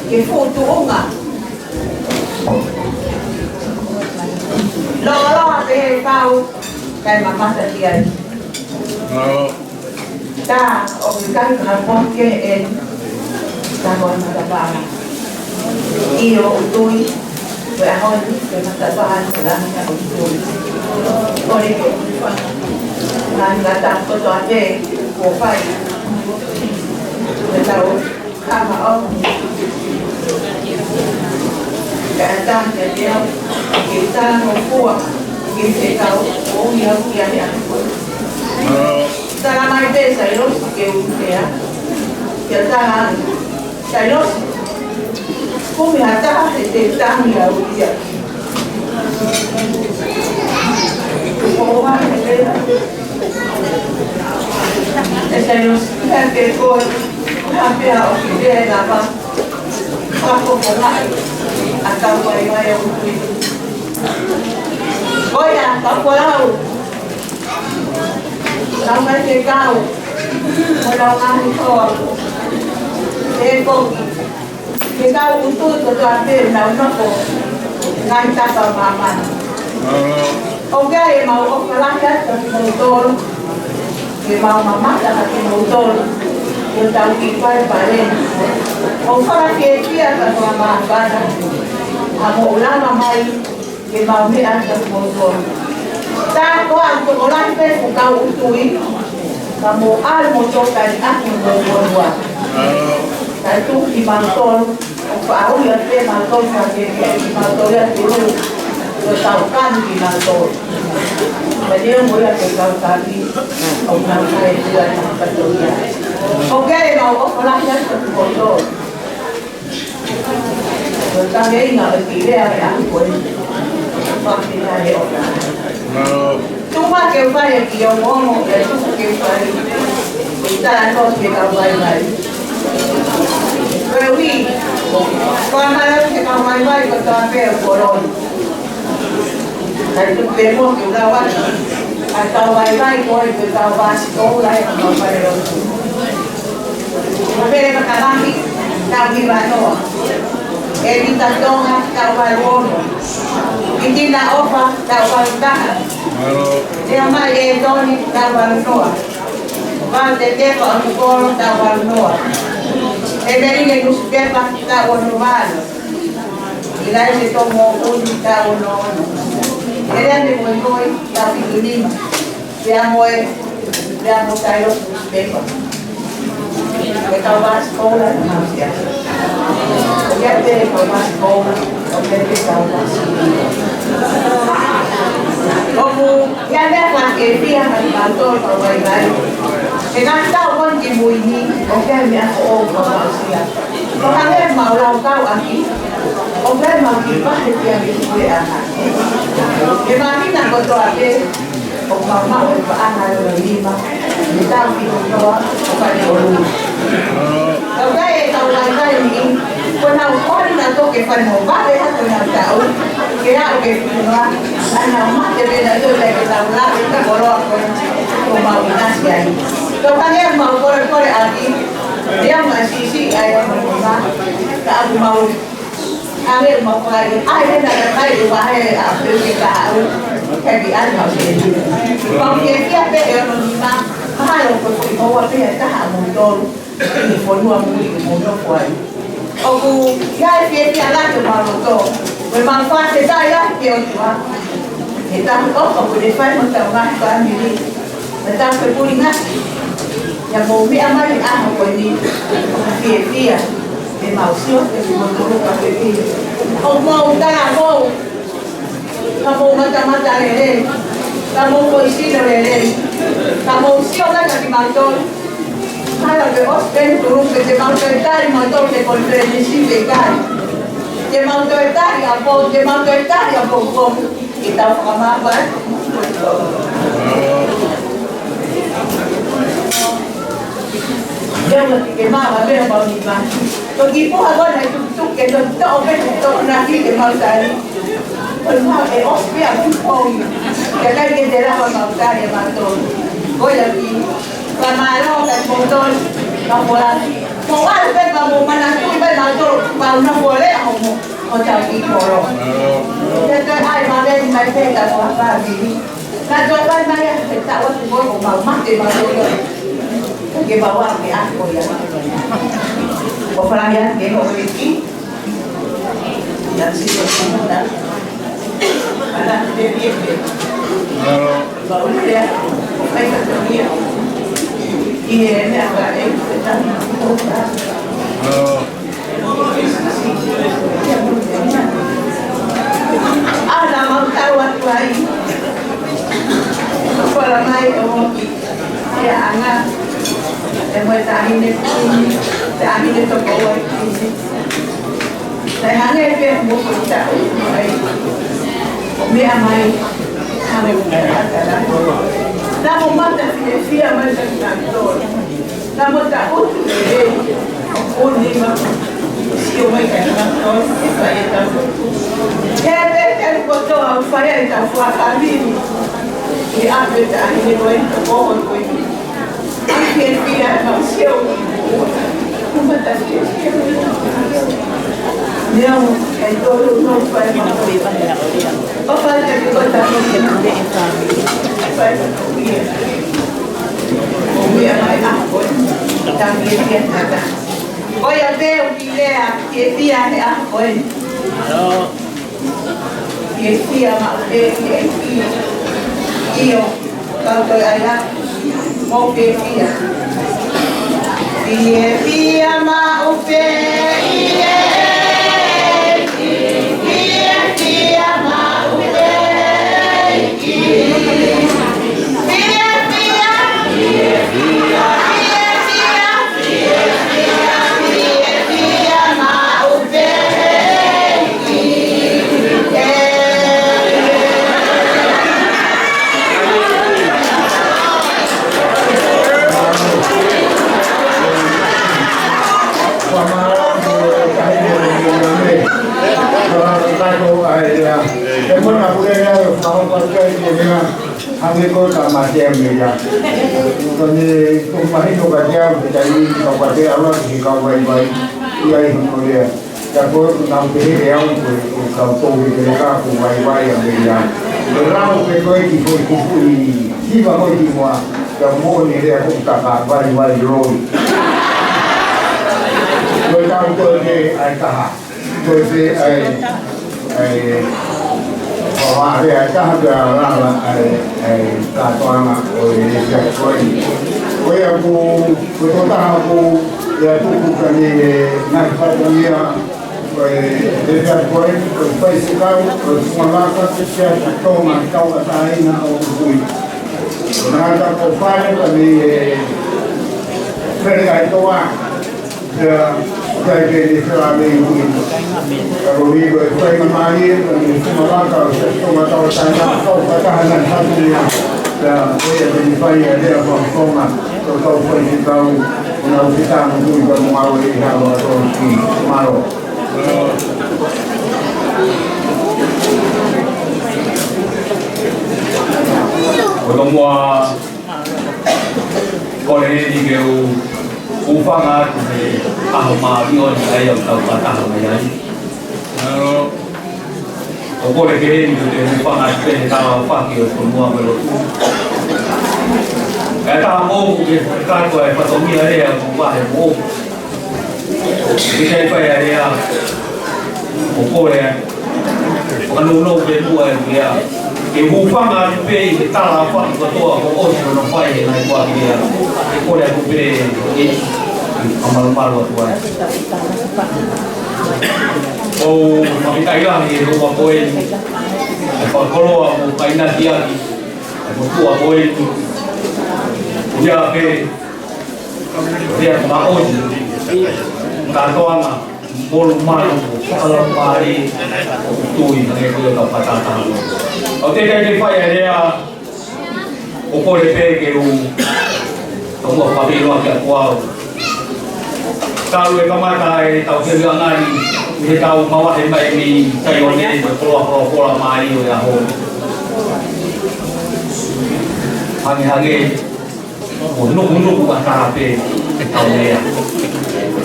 Ke fuʻu tuʻunga. Loloa pē kau. Kai mamata ki ai. Tā, ʻoku ʻikai ke hā poke ʻe. Tā ko e matapā. ʻIo ʻoku tui, ko e ʻaho ni, ko e matapā, ko e langa ʻoku tui. Ko e ko. Langa tā kotoa pē, ko fai. Ko e tau. Kama o. Ka ata ke teo, ke tano fua, ke te kau, o ia o ia ia. Tala mai pē Sailosi ke u tea. Ke tala, Sailosi. Kumi hata he te tangi au ia. Ko wa he te. E Sailosi, ka ke koe, ka pea o ki te lava. Ka ko ko ngai, a ka wai wai o kui. Ko ia, ka ko lau. Lau mai ke kau. Ko lau ngaahi hoa. E ko. Ke kau ʻutu kotoa pē ʻoku nau nofo he ngaahi tapa ʻo māmani. ʻOku ʻi ai ʻemau ʻofa lahi atu kiate kimoutolu. Ke mau mamata kiate kimoutolu. Ko ʻetau kiʻi fale pale. ʻOku fakafiefia ka fakamāfana ʻa hoʻomou lava mai ke mau meʻa atu kiate kimoutolu. Tā ko ʻetau tokolahi pē ʻoku kau ʻutu, ka mou ʻalu mo tokaiʻaki mo fonua. Kae tuku kimautolu ʻo faʻa ui atu pē mautolu ka ke ke kimautolu ia tulu. Ko ʻetau kani kimautolu. Ka neongo ia ko ʻetau kani, ʻoku nau fai ʻa e katolia. ʻOku ʻi ai ʻemau ʻofa lahi atu kiate kimoutolu. Ko e kaveinga ʻo e kiʻi lea ʻo e ʻaho ko eni. Fakafetaʻi ʻOtua. Tuku ke u fai e kiʻi ongoongo, pea tuku ke u fai e talanoa ki he kau vaivai. Ko e ui, ko e malava ki he kau vaivai kotoa pē ʻo e kolo ni. Kae tuku pē muʻa ke u lau atu ʻa e kau vaivai ko ē, ko e kau vāsiko ʻoku ʻi he kau fale lotu. Ko Pele Makalahi, taʻu hiva noa. ʻEvita Tonga, taʻu valu ono. Kitina ʻOfa, taʻu valu taha. Leomai ʻEtoni, taʻu valu noa. Vau Tetefa ʻOtukolo, taʻu valu noa. ʻEmeline Nusipepa, taʻu ono valu. ʻIlaise Tomoʻuni, taʻu ono ono. ʻEleane Moimoi, taʻu fitu nima. Pea mo e, pea mo Tailo Pepa. Ko e kau vāsiko ʻoku nau sia. ʻOku ʻi ai pē kau vāsiko, ʻoku ʻi ai pē kau vāsiko. ʻOku ʻi ai e meʻa fakafiefia maʻa kimoutolu kau vaivai. He ngaahi taʻu ko eni ki mui ni, ʻoku ʻi ai e meʻa foʻou kuo mau sia. Ko e hangē ʻemau laukau ʻaki, ʻoku ʻi ai ʻemau kiʻi vahe ki he kiʻi puleʻanga. He māhina kotoa pē, ʻoku mau maʻu e paʻanga ʻe ono nima, ʻi he taʻu fitu noa, ʻo fai ʻo lua. Ka ʻoku ʻi ai e kau vaivai ni, kuo nau ʻosi nau toki fai mo vale atu ʻenau taʻu, ke aʻu ki he fitu noa, naʻa nau mate pē naʻe toe ʻikai ke nau lave ki he koloa ko ē, ʻoku mau ʻinasi ai. Ka ʻoku hangē ʻemau kolekole ʻaki, ʻi he anga siʻisiʻi ʻa e ono nima, ka ʻoku mau Hangē ʻoku mau fai, ʻai he nana kai ʻe vahe ʻa pē ke ka au, kai ki ai mau ke. Mau ke kia pē ʻe ono nima, mahalo ko e foʻi houa pē ʻe taha mo tolu, ʻi he fonua muli ʻoku mou nofo ai. ʻOku ʻi ai e fiefia lahi ʻo mau loto, mo e mau fakafetaʻi lahi ki he ʻOtua. He tapu ʻofa kuo ne fai mo ʻetau ngaahi fāmili. Mo ʻetau fepulingaki. ʻIa mou meʻa mai he ʻaho ko eni. Fiefia. Ke mau sio ki he mou tolu ka fefine. ʻOku mou talamou. Ka mou matamata lelei. Ka mou foʻi sino lelei. Ka mou sio mai kiate kimautolu. Hala ke ʻosi pē tulupe te mau toe tali mautolu ki he konifelenisi pe ʻikai. Te mau toe tali ʻa Pou, te mau toe tali ʻa Pou Pou. Ke tau fakamāfana. Ia ua ke ke mama mea mau ni maki. Ko ki puha kona i tukutuku ke to to pe to na ki ke mau tali. Ko mau e ʻosi pē ʻa Pou Pou. Ke kai ke te lava mau tali ʻa mautolu. Ko ia ki. Fakamālō ka i moutolu. Ka mola. Mo wale pē ka mo manatuʻi pē mautolu. Mau na mole a mo. Ko tau ki kolo. Te te ai ma le mai pē ka mo a fāmili. Ka tō pai mai a te tau atu mo ko mau mate mau ko ia. Ke mau a ke a ko ia. Ko Falangi a ke ho ki. Ia si ko si na. Ana te pie pē. Mau le a. Ko kai ka tō ia. I e ne a ka e. Ana mau tau atu ai. Kora mai o moki. E anga. E mo e taʻahine kumi. Taʻahine toko ua kumi. Taʻahine pē mo ko taʻu mai. Meʻa mai. Hale mo e ata na. Na mo mata fiefia mai sa ki na tō. Ka mo ta utu e lei, ʻo nima, sio mai ka nima tau, e fai e tau. He pē te kotoa ʻoku fai ai ʻetau fakafāmili. ʻI ʻapi ʻe taʻahine ko eni ka ko ʻoku ko eni. ʻAki e fia ka sio. Ko ia pē ʻoku ou lea, fiefia he ʻaho ko eni. Fiefia maʻu pē ki he ʻEiki. ʻIo, kau toe ʻai atu, mou fiefia. Fiefia maʻu pē ki he ʻEiki. Fiefia maʻu pē ki he ʻEiki. Fiefia, fiefia, fiefia. Hangē ko e tamatea meʻa. Ko ʻene, ko mahino ka te au, he taimi ni ka pate ala ki he kau vaivai. ʻI ai hono lea. Ka ko e nau te he au ko e, ko e kau tau he te ka ko vaivai a meʻa. Ko e lau pe ko e ki fo i kupu i hiva ko e ki mua. Ka mo ni lea ko ka ka vaivai loi. Ko e tau ko e te ai kaha. Ko e te ai, ai, ko e te ai kaha pea lava ai, ai, kātoanga ʻo e te ai ko e. Ko e aku, ko e tō taha aku, e aku ku ka ni e ngaahi fatongia, ko e te ai ko e, ko e fai se kau, ko e funga laka, te te ai tō ma kau a tāina ʻo kui. Ko e ngata ko fale ka ni e, fere ai tō a, Pea, ʻikai ke ne fela mei ui. Ka ko ui ko e fai ma mai e, ko ne fuma laka, ko e fuma tau taina, kau ka taha na hatu ia. Pea, ko ia ke ne fai a lea ko foma, ko kau fai ki kau, na u fita mo ui ka mo au e ha wa to ki maro. Ko to mua, Ko e heni ke u hūfanga atu he ʻaho māʻoniʻoni ʻa ia ʻoku tau fakataha mai ai. ʻO kole ke heni ke u hūfanga atu pē he tala ʻo faki ʻo e fonua mo e lotu. ʻE taha moʻoku ke kātoa e fatongia lea ʻoku vahe moʻoku. Ke sai fai a lea, ʻo kole, ʻo ka nounou pē muʻa e lea. Ke hūfanga atu pē ʻi he tala ʻa fai kotoa ko ʻosi hono fai he ngaahi kuaki lea. Ke kole atu pē ʻi, ʻi ʻamalumalu atu ai. ʻOku ou fakafetaʻi lahi he ʻaho ko eni. ʻE fakakoloa mo kainaki ʻaki. ʻE motuʻa ko eni. ʻIa pē. Pea ko e māʻoniʻoni, kātoanga, molumalu, fakalaumālie, ʻoku tui, hangē ko ia ka patata. ʻOku teʻeki ke fai a lea, ʻo kole pē ke u, ka mua fakamālō ʻaki ʻa kuau. Tau e kamata e tau ke anga ni, he tau mavahe mai ni, Saione, mo e koloa, koloa, koloa mai ʻo e ʻaho. Hangē, hangē, ʻo nukunuku ʻa tāpē ʻe tau lea.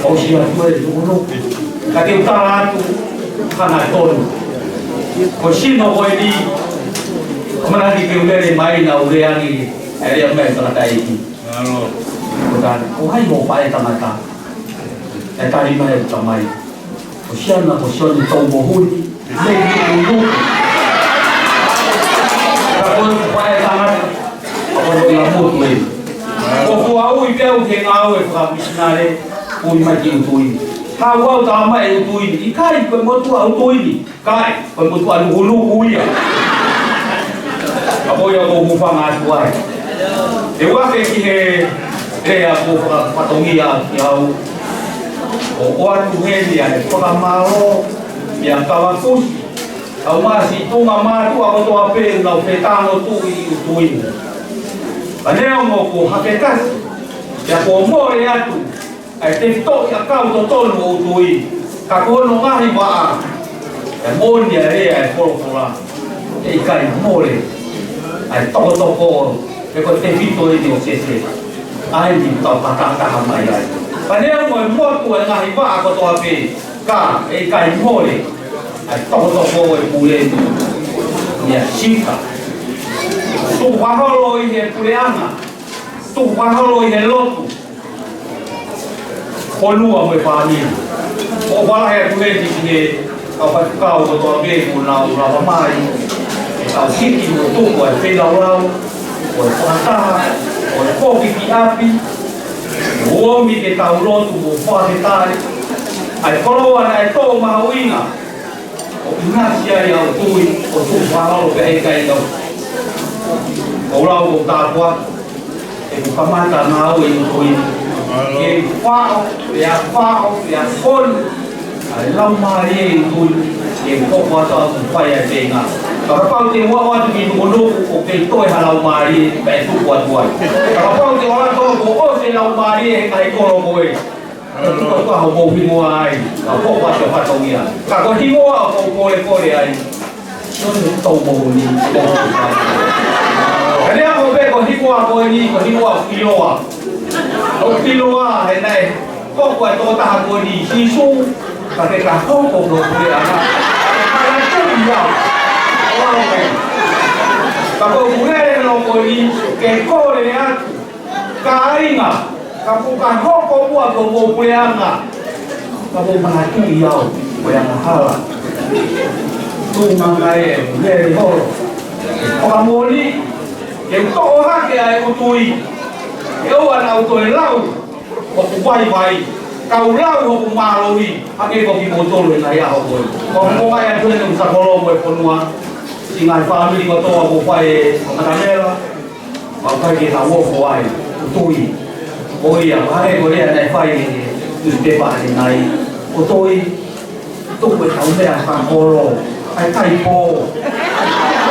ʻOsi atu e nukunuku. Ka te u tala atu, hanga tonu. Ko e sino ko eni, ʻamanaki ke u lele mai na u lea ni, ʻe lea mai tangataʻeiki. Ko tā, ko hai mo pae tangata. ʻE tali mai e tamai. Ko Siana, ko Sione Taumohui, mei Nukunuku. Ka ko e pae tangata, ko e ia motu eni. Ko fua ui pea u ke ngāue fakamisinale, ui mai ki ʻUtuʻi ni. Ka ua u tā mai ʻUtuʻi ni, ʻikai ko e motuʻa ʻUtuʻi ni, kae, ko e motuʻa Nukunuku ia. Ka ko ia ʻoku ou hūfanga atu ai. ʻE ua ke ki he, lea ko e fakafatongia ki au. ʻO ʻoatu heni ʻa e fakamālō, ʻia Kavakusi, kau masi tunga mātuʻa kotoa pē, nau fetango tuʻi ʻi ʻUtuʻi ni. Ka neongo kuo hake kasi, pea kuo mole atu, ʻa e tefitoʻi ʻakau totonu ʻo ʻUtuʻi ni, ka ko hono ngaahi vaʻa, ʻe moʻoni ʻa e lea ʻa e folofola, ʻe ʻikai mole, ʻa e tokotoko, ʻe ko e tefito eni ʻo Sese. ʻA eni tau fakataha mai ai. Ka neongo e motu e ngaahi vaʻa kotoa pē, ka ʻe ʻikai mole ʻa e tokotoko ʻo e pule ni ʻia Sika. Tuku fakaholo ʻi he puleʻanga, tuku fakaholo ʻi he lotu, fonua mo e fāmili. ʻOku ou fakaʻamu atu heni ki he kau faifekau kotoa pē kuo nau lava mai ke tau hiki mo tuku ʻa e feilaulau, ʻo e fakataha, ʻo e foki ki ʻapi, ʻo ʻomi ke tau lotu mo fakafetaʻi ʻa e koloa naʻe tō mahuʻinga ʻo ʻinasi ai ʻa ʻUtui, ʻo tuku fakaholo pē ʻe ʻikai tau. ʻOku ou lau ʻoku ou tāpuaki, ʻoku kamata ngāue ʻa ʻUtui ke faʻo, pea faʻo, pea fonu ʻa e laumālie ʻa ʻUtui, ke hoko atu ʻo fai ʻa e feinga. Kapau te u ʻalu atu ki Nukunuku ʻo kei toe ha laumālie, pea tuku atu ai. Kapau te u ʻalu atu ʻo ʻosi e laumālie he kakai kolo ko ē, ka tuku atu hoʻomou hingoa ai, ka hoko atu e fatongia. Ka ko e hingoa ʻoku ou kolekole ai, Sione Taumoʻoni. Ka neongo pē ko e hingoa ko eni, ko e hingoa ʻoku ʻiloa. ʻOku ʻiloa he naʻe hoko e tokotaha ko eni, Sīsū, ka ke ka hoko ko e puleʻanga. Ka na tui ia. Ka ko e puleʻanga ko eni, ke kole atu. Kāinga, kapau ka hoko muʻa ko hoʻomou puleʻanga, ka mou manatuʻi au, ko e angahala. Tuʻunga mai e mele holo. ʻOka moli, ke u toʻo hake ʻa e ʻUtui, ke ʻoua naʻa u toe lau hoku vaivai, kau lau hoku mālohi, hangē ko kimoutolu he ngaahi ʻaho ko ē. ʻOku mou mai atu heni ʻo sakolo mo e fonua, siʻi ngaahi fāmili kotoa kuo fai e matamela, ʻoku ʻikai ke tau ofo ai, ʻUtui. Ko ia, pea ko e lea naʻe fai ʻe he newspaper ʻanenai. ʻUtui, tuku ʻetau meʻa fakakolo, ʻa e kaipō.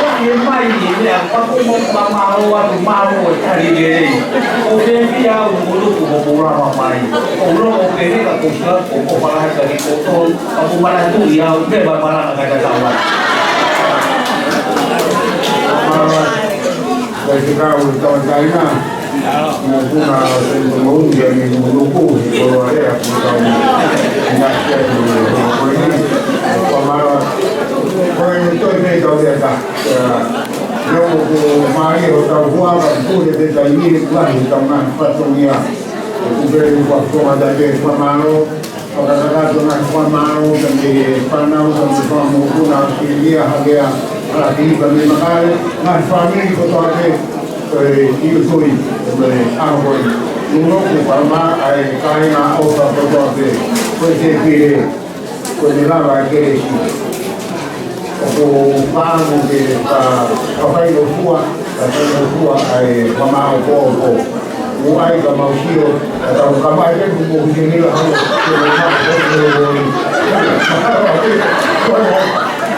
ʻOku ʻi ai e meʻa, pea ko e mo ka mālō atu, mālō e tali lelei. ʻOku ou fiefia au, ʻoku ou lotu ʻoku mou lava mai. ʻOku ou lotu ʻoku ou pehē ka ko e sua, ʻoku ou fakaʻamu atu kiate kimoutolu, ka mou manatuʻi au, me ma malanga kae tatau atu. Faifekau ʻo e tauʻatāina, mo e puna ʻo Senitomounga, ʻi Nukunuku, he koloa lea, ko e tau ni, ʻinasi atu, ko eni, ko e mara, ko e toe pē tau lea ta, ʻa, neongo ʻoku mālie hotau huafa, ko e pē taimi, ʻoku lahi hotau ngaahi fatongia, ʻoku pehē ʻoku fakamālō, Fakakakato ngaahi fakamālō, ka mei he fānau, ka mei he fanga mokopuna ʻAositelēlia, hake ʻa Laki, ka mei Makale, ngaahi fāmili kotoa pē, ʻo e ʻUtui, ʻo e ʻaho ko eni. Nukunuku, Palomar, ʻa e kāinga ʻofa kotoa pē, ko e te pire, ko e ne lava ke lesi. ʻOku ou fakaʻamu ke fa-, fakafaingofua, fakafaingofua ʻa e fakamāʻopoʻopo. Mou ʻai ka mau sio, ka tau kamaʻi pē kuo mou hiki mila hau, ke mou maʻu, ke mou mou.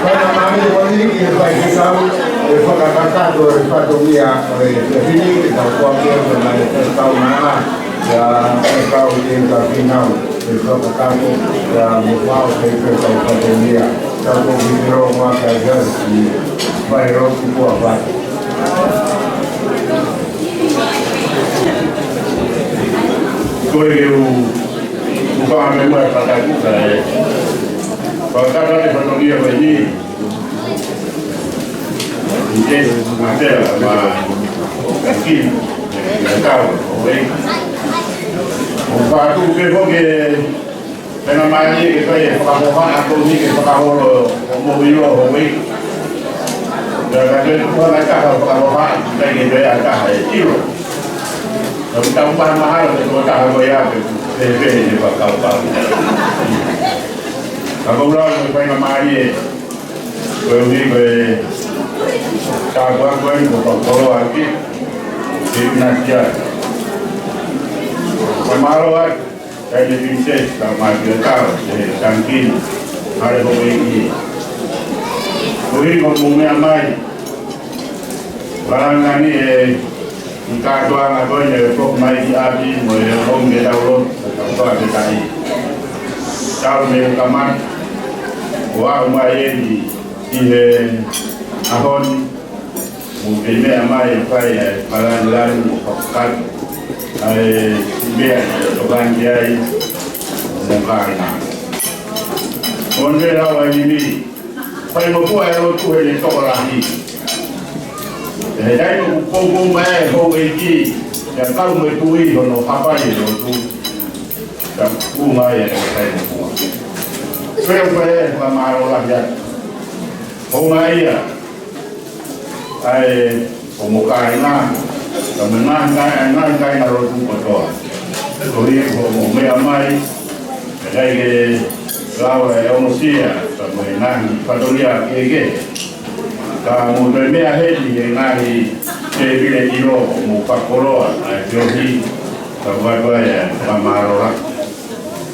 Faingamālie ko eni ki he faifekau, ʻe fakakakato e fatongia ʻo e fefine, ke tau koa ke ʻo mai e faifekau nana, ia e kau ke ta finau. Ke fakakakato, ʻa, mo fao ke ke kau fatongia. Ka ko ki te ro ma ka ia si. Fai ro ki kua fai. Ko e u, u fanga me mo e fakakuka e. Fakakakato e fatongia ko eni. ʻI he, ma te la, ma, ki, na kau, ʻo e. ʻO fatu ke ko ke, pena mai ke fai e fakahoha, ako ni ke fakaholo, ʻo mo ilo, ʻo e. Ka ka ke ko na ka fakahoha, ka ke pe a ka e ilo. Ka ka pa mahalo ke ko ka ko ia ke, pe, pe, ke fakaholo. Ka ko la, ke fai na mai e. Ko e ʻuhi ko e tāpuaki ko eni ko e koloa ʻaki, ke ʻinasi ai. Ka mālō atu, ka ʻi he Princess, ka mālō atu, ʻe tangikina, hale hoʻo ʻEiki. Ko e ʻuhi ko hoʻomou meʻa mai, Langa ni e, ʻi he kātoanga ko eni ʻe foki mai ki ʻapi mo e ʻomi ke tau lotu, ka tau toa ke tai. Tau me kamata, ʻo aʻu mai eni, ʻi he ʻaho ni, mo ke meʻa mai ʻo fai e palani lanu mo fakakakato. ʻA e meʻa ʻoku tokanga ki ai mo kāinga. Ko e meʻa ʻa e ʻEiki, fai mo fua e lotu he tokolahi. He taimi ʻoku poupou mai ai e houʻeiki, ʻo kau mo e tuʻi hono hapai e lotu, ka ʻoku ʻikai ke fai mo fua. Pea ʻoku ou fakamālō lahi atu. Hounga ia, ʻa e, ʻo mo kāinga, ka mo e ngaahi, ngaahi, ngaahi kāingalotu kotoa. Koeʻuhi ko hoʻomou meʻa mai, ʻikai ke lava e ongosia, ka mo e ngaahi fatongia kehekehe. Ka mou toe meʻa heni he ngaahi tēpile ʻilo ʻo mou fakakoloa ʻa e feohi, ka ʻoku ou ʻoatu ai e fakamālō lahi.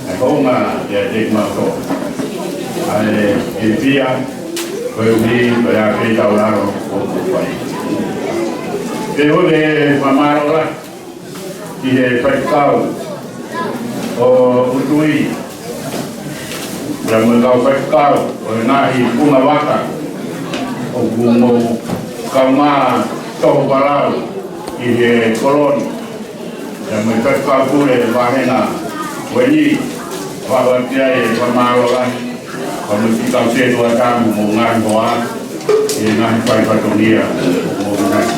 ʻA e hounga ia te mau tō. ʻA e ke pia, koeʻuhi ko e ʻa e pē taulalo ʻoku fai. Pea ʻoku ou fakamālō lahi ki he faifekau ʻo Utui, pea mo e kau faifekau ʻo e ngaahi ʻū vaka ʻoku mou kaungā toho palau ʻi he kolo ni. Pea mo e faifekau pule vāhenga ko eni, ʻoku ou ʻoatu ai e fakamālō lahi, pea mo e kau sētuata mo e ngaahi hoa, ʻi he ngaahi fai fatongia mo e ngaahi.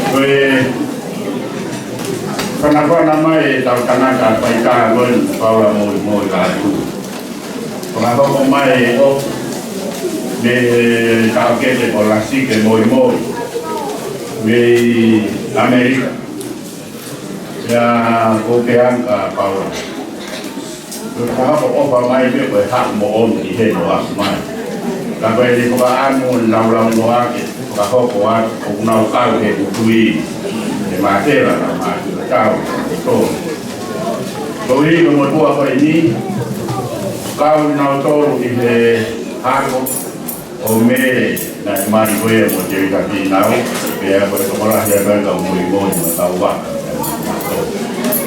Ko e fanafana mai ʻetau tangata faitā ko eni, Paula Moimoi Kātū. Fakahoko mai ʻo mei he taʻokete ko Lasike Moimoi mei ʻAmelika. Pea ko e pehē ange kia Paula, ko e fakahoko ʻofa mai pē ko e haʻu moʻoni ki heni ʻo aʻu mai. Ka ko e fakaʻamu ʻo e laulau noa ke fakahoko atu ʻoku nau kau he Utui, he mātela, ka mātela tau, he tō. Koeʻuhi ko e motuʻa ko eni, kau nautolu ʻi he hako ʻo Mele naʻe mali ko ia mo Tēvita Fīnau, pea ko e tokolahi ʻa e kau Moimoi mo e kau vaka.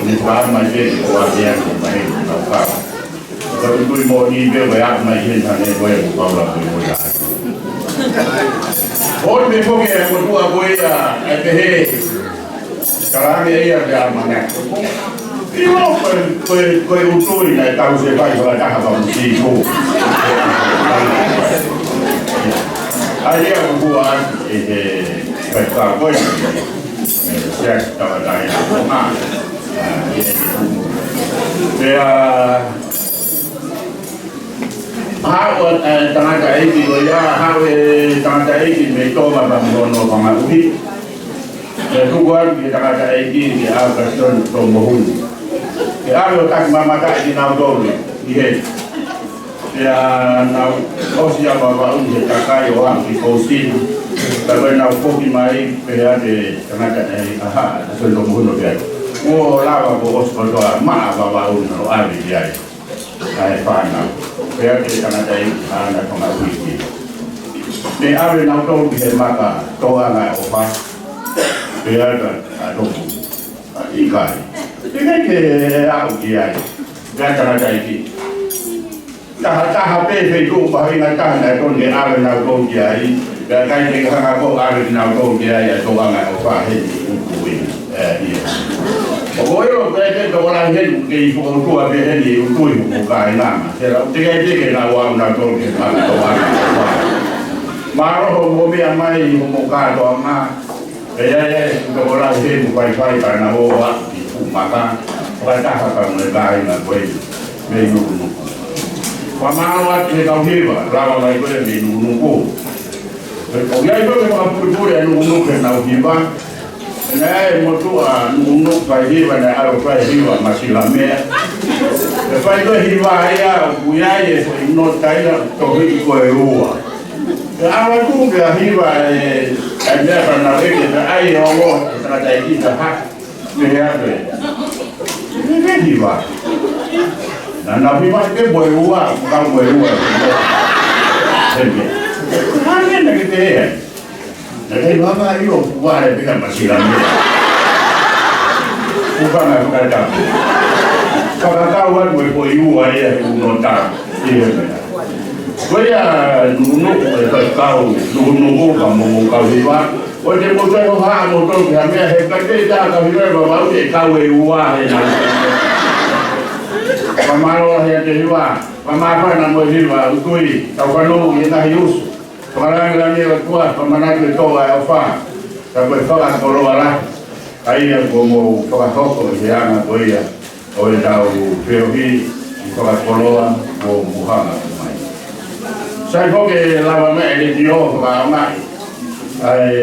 Ne fakaʻamu mai pē ke ʻoatu ʻa e meʻa ko eni ʻoku nau kau. Ko e Utui moʻoni pē ko e aʻu mai heni hangē ko e ʻoku Paula Moimoi Kātū. ʻOku ou meʻa foki e motuʻa ko ia ʻe pehē, Kalame ia ke amana. ʻIo, ko e, ko e, ko e Utui naʻe tau se vai ko la taha pa musiko. ʻA ia ʻoku ʻoatu ʻe he faifekau ko ē. ʻE, sia tava tai a kona. ʻA, ʻe, ʻe, ʻe, ʻe, haʻu e tangataʻeiki ko ia, haʻu e tangataʻeiki mei Tonga pea mo hono fanga ʻuhi. Pea tuku atu ki he tangataʻeiki, kia Albertson Tomohunu, ke ʻave ʻo taki mamata kinautolu ʻi heni. Pea nau ʻosi ʻa Vavaʻu he kakai ʻo aʻu ki Kōsini. Pea ko ʻenau foki mai, pehē atu e tangataʻeiki, ʻa Albertson Tomohunu pea, kuo lava kuo ʻosi kotoa maʻa Vavaʻu ʻo ʻave ki ai ʻa e fānau. Pea ki he tangataʻeiki ʻa ʻene fanga ʻuhi. Ne ʻave nautolu ki he maka Toʻanga ʻo Fa. Pea ka a toku a ʻikai. ʻIkai ke aʻu ki ai. Pea tangataʻeiki. Taha taha pē feituʻu pē ʻi he ngaahi taha naʻe tonu ke ʻave nautolu ki ai. Pea ʻikai ke hanga ko ʻave kinautolu ki ai ʻa Toʻanga ʻo Fa heni ʻi ʻUtui. ʻE, ʻio. ʻOku ou ʻilo pē ke tokolahi heni, ke i fokoutua pē heni ʻi ʻUtui mo kāinga. Ke lau, teʻeki ai ke nau aʻu nautolu ki he maka Toʻanga ʻo Fa. Mālō hoʻomou meʻa mai mo kātoanga. ʻE, ʻe, ʻe, tokolahi heni mo faifai ka nau ō ʻo aʻu ki he maka. Fakataha pea mo e kāinga ko ē mei Nukunuku. Fakamālō atu ki he kau hiva, lava mai ko ē mei Nukunuku. ʻOku ʻi ai pē ʻa e fakapulepuleʻi ʻa Nukunuku ʻe heʻenau hiva. Naʻe ʻi ai e motuʻa Nukunuku fai hiva, naʻe ʻalu ʻo fai hiva Masilamea. ʻE fai ko e hiva ia, ʻoku ʻi ai e foʻi nota ia, tohi ko e ua. ʻE ʻalu atu ke hiva e, e meʻa ka nau ʻeke, pea ʻai ʻe ongo, e tangataʻeiki ka ha. Pehē atu ē. Pehē hiva. Naʻa nau hiva ke mo e ua, ka mo e ua. Hemi. Hangē naʻe ʻikai te ʻi ai. Naʻe ʻikai lava ʻilo ua e pika Masilamea. Kuo pau ke fakatau. Fakatau atu e foʻi ua ia he ʻū nota. ʻIo meʻa. Ko ia Nukunuku e faifekau, Nukunuku pea mo e kau hiva. ʻOua te mou toe hohaʻa moutolu ki ha meʻa, he ʻikai ke ʻi ai ha kau hiva ʻe vavau, ʻe kau ʻe ua he na. Fakamālō lahi ʻa e hiva, fakamāfana mo e hiva ʻUtui, tau fanongo ʻi he ngaahi usu. Fakalāngilangi ʻa e ʻOtua, fakamanatu e tō ʻa e ʻofa, ka ko e fakakoloa lahi. ʻA ia kuo mou fakahoko ʻi he anga ko ia ʻo ʻetau feohi ʻi he fakakoloa kuo mou hanga ʻo mai. Sai foki e lava mai e letiō fakaʻaongaʻi ʻa e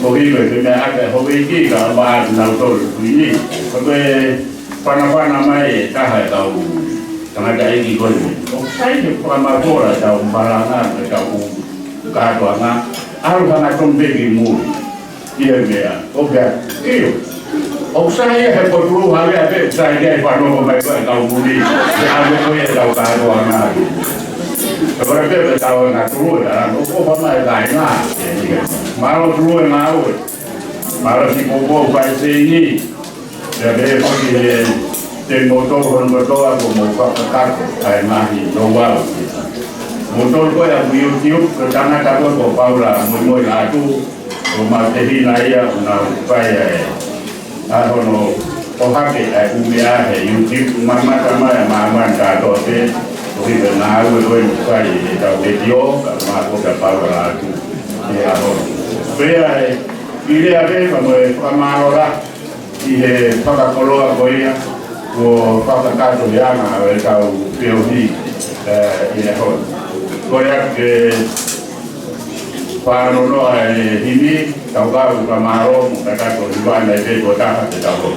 kohi ko e meʻa ʻa e houʻeiki ka ʻoku ʻamanaki nautolu ʻi ni. Ko e fanafana mai e taha e kau tangataʻeiki ko eni, ʻoku sai ke fakamafola ʻetau malanga, ʻetau kātoanga, ʻalu hanga tonu pē ki mui. ʻI he meʻa, ʻo pehē, ʻio. ʻOku sai ia he potulu ha meʻa pē, ʻoku sai ia he fanongo mai ko e kau muli, he ʻave ko ia ʻetau kātoanga. He kore pē pē tau anga tulu, ʻa, ʻoku ʻofa mai kāinga. Mālō Tulu e ngāue. Mālō Sipopou Paiseni. Pea pehē foki he te mou tō hono kotoa kuo mou fakakakato ʻa e ngaahi nouau. Mou tō ko ia ʻa e YouTube, ko e tangata ko ē ko Paula Moimoilatu, ko Matehina ia ʻoku nau fai ʻa e, ʻa hono ʻohake ʻa e ʻū meʻa he YouTube, mamata mai ʻa māmani kātoa pē, ko e ngāue ko ē ʻoku fai ʻe heʻetau letiō, ka mālō kia Paula Latu, he ʻaho. Pea ʻe, ʻi lea pē, ka mo e fakamālō lahi, ʻi he fakakoloa ko ia, kuo fakakakato he anga ʻo ʻetau feohi, ē, ʻi he ʻaho ni. Ko ia ke fānono ʻa e himi, tau kau ka mālō, mo kakato i vana e peto taha te tau.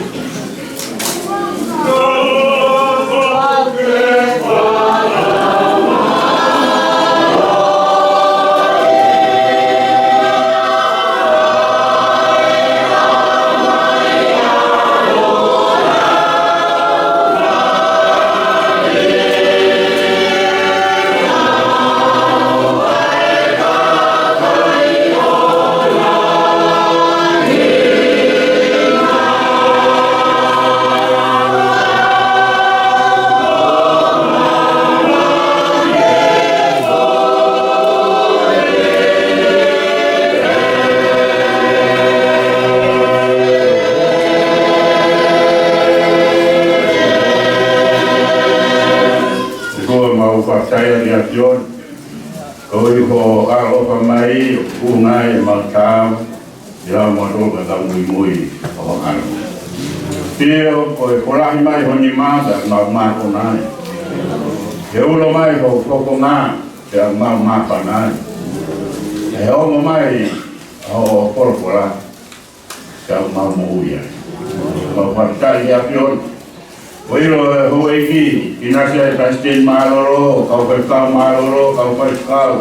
Ko e mau fakatauange ʻa e ʻAfiona, ko e ʻuhi ko hoʻo ʻaloʻofa mai, ʻoku ngai mau tau, ʻi he mau tō ka tau muimui ʻo ʻalu. ʻIo, ko e kolahi mai ho nima ka mau mākona ai. He ulo mai ho fofonga, pea mau māfana ai. He ongo mai ho folofola, pea mau moʻui ai. Mau fakatauange ʻa e ʻAfiona. Ko e ʻilo ʻa e houʻeiki, ʻinasi ʻa e palesiteni mālōlō, kau faifekau mālōlō, kau faifekau,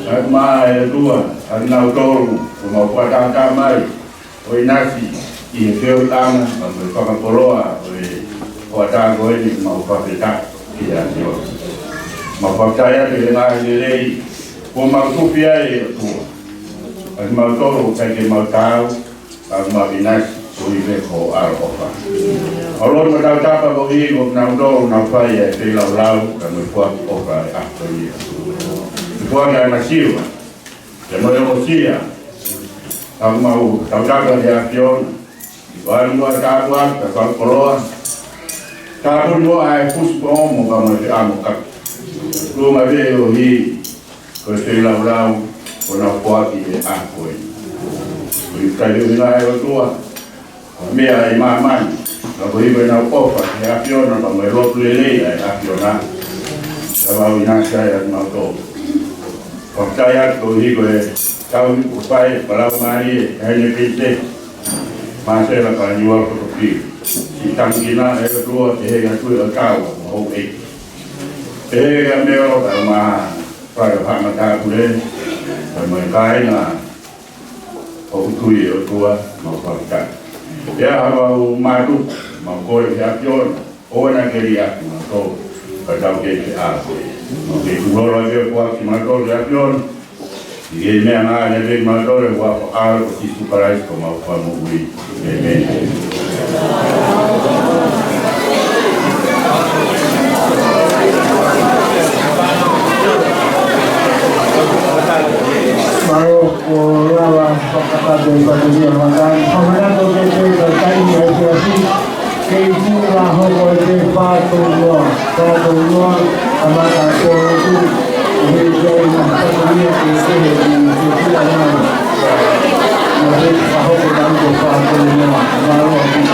ʻa e mā e tua, ʻa kinautolu, ʻoku mau fakatauange mai, ʻo ʻinasi ʻi he feohiʻanga, ka mo e fakakoloa ʻo e hoʻatā ko eni, mau fakafetaʻi ki he ʻAfiona. Mau fakatauange ʻa e ngaahi lelei kuo mau tufi ai ʻe ʻOtua. ʻA kimautolu ʻoku ʻikai ke mau tau, ka mau ʻinasi, koeʻuhi ko hoʻo ʻaloʻofa. ʻOku mau tautapa koeʻuhi ko kinautolu ʻoku nau fai ʻa e feilaulau, ka mo e foaki ʻofa ʻa e ʻAfiona. Foaki ʻa e masiva, pea mo e ongosia, ʻoku mau tautapa ki he ʻAfiona. ʻOku ʻalu muʻa e tāpuaki, ka fakakoloa. Tāpuni muʻa e fusi poʻomo ka mo e feʻamo kaki. Tuʻunga pē ʻo hili, ko e feilaulau, kuo nau foaki he ʻaho ko ē. Ko e ʻikai ke ʻuhinga ʻe ʻOtua ha meʻa ʻi māmani, ka koeʻuhi ko ʻenau ʻofa ki he ʻAfiona, ka mo e lotu lelei ʻa e ʻAfiona. Ka mau ʻinasi ai ʻa kimautolu. Fakatauange atu koeʻuhi ko e tau ni kuo fai, pea lau mai ʻe he Pilinisesi Māsela Paniua Potopili. Siʻi tangikina ʻe ʻOtua, pehē ki he ʻOtua ʻo tau, mo houʻeiki. Pehē ki he meʻa ʻo ka ma fai ʻo hanga tāpule, ka mo e kāinga ʻoku tui ʻe ʻOtua, mau fakatauange. ʻI he ʻaho mau mātuku, mau kole ki he ʻAfiona, ʻoua naʻa ke liʻaki kimautolu, ka tau kei feʻao. Mau kei tukulolo ʻa e foaki kimautolu ki he ʻAfiona. ʻI he meʻa ngā ne pē kimautolu ʻi he huafa ʻo Sīsū Kalaisi ko homau Fakamoʻui. ʻĒmeni. Mālō. ʻo lava fakatapu e patulia makai. Fakatapu ke te ka taimi ai te afi. Kei tula hoko e te pātounoa. Pātounoa, kamata ko ʻoku. ʻO he te ai na patulia ke te he ki te tula nau. Na te ka hoko nau ko pātounoa. Mālō.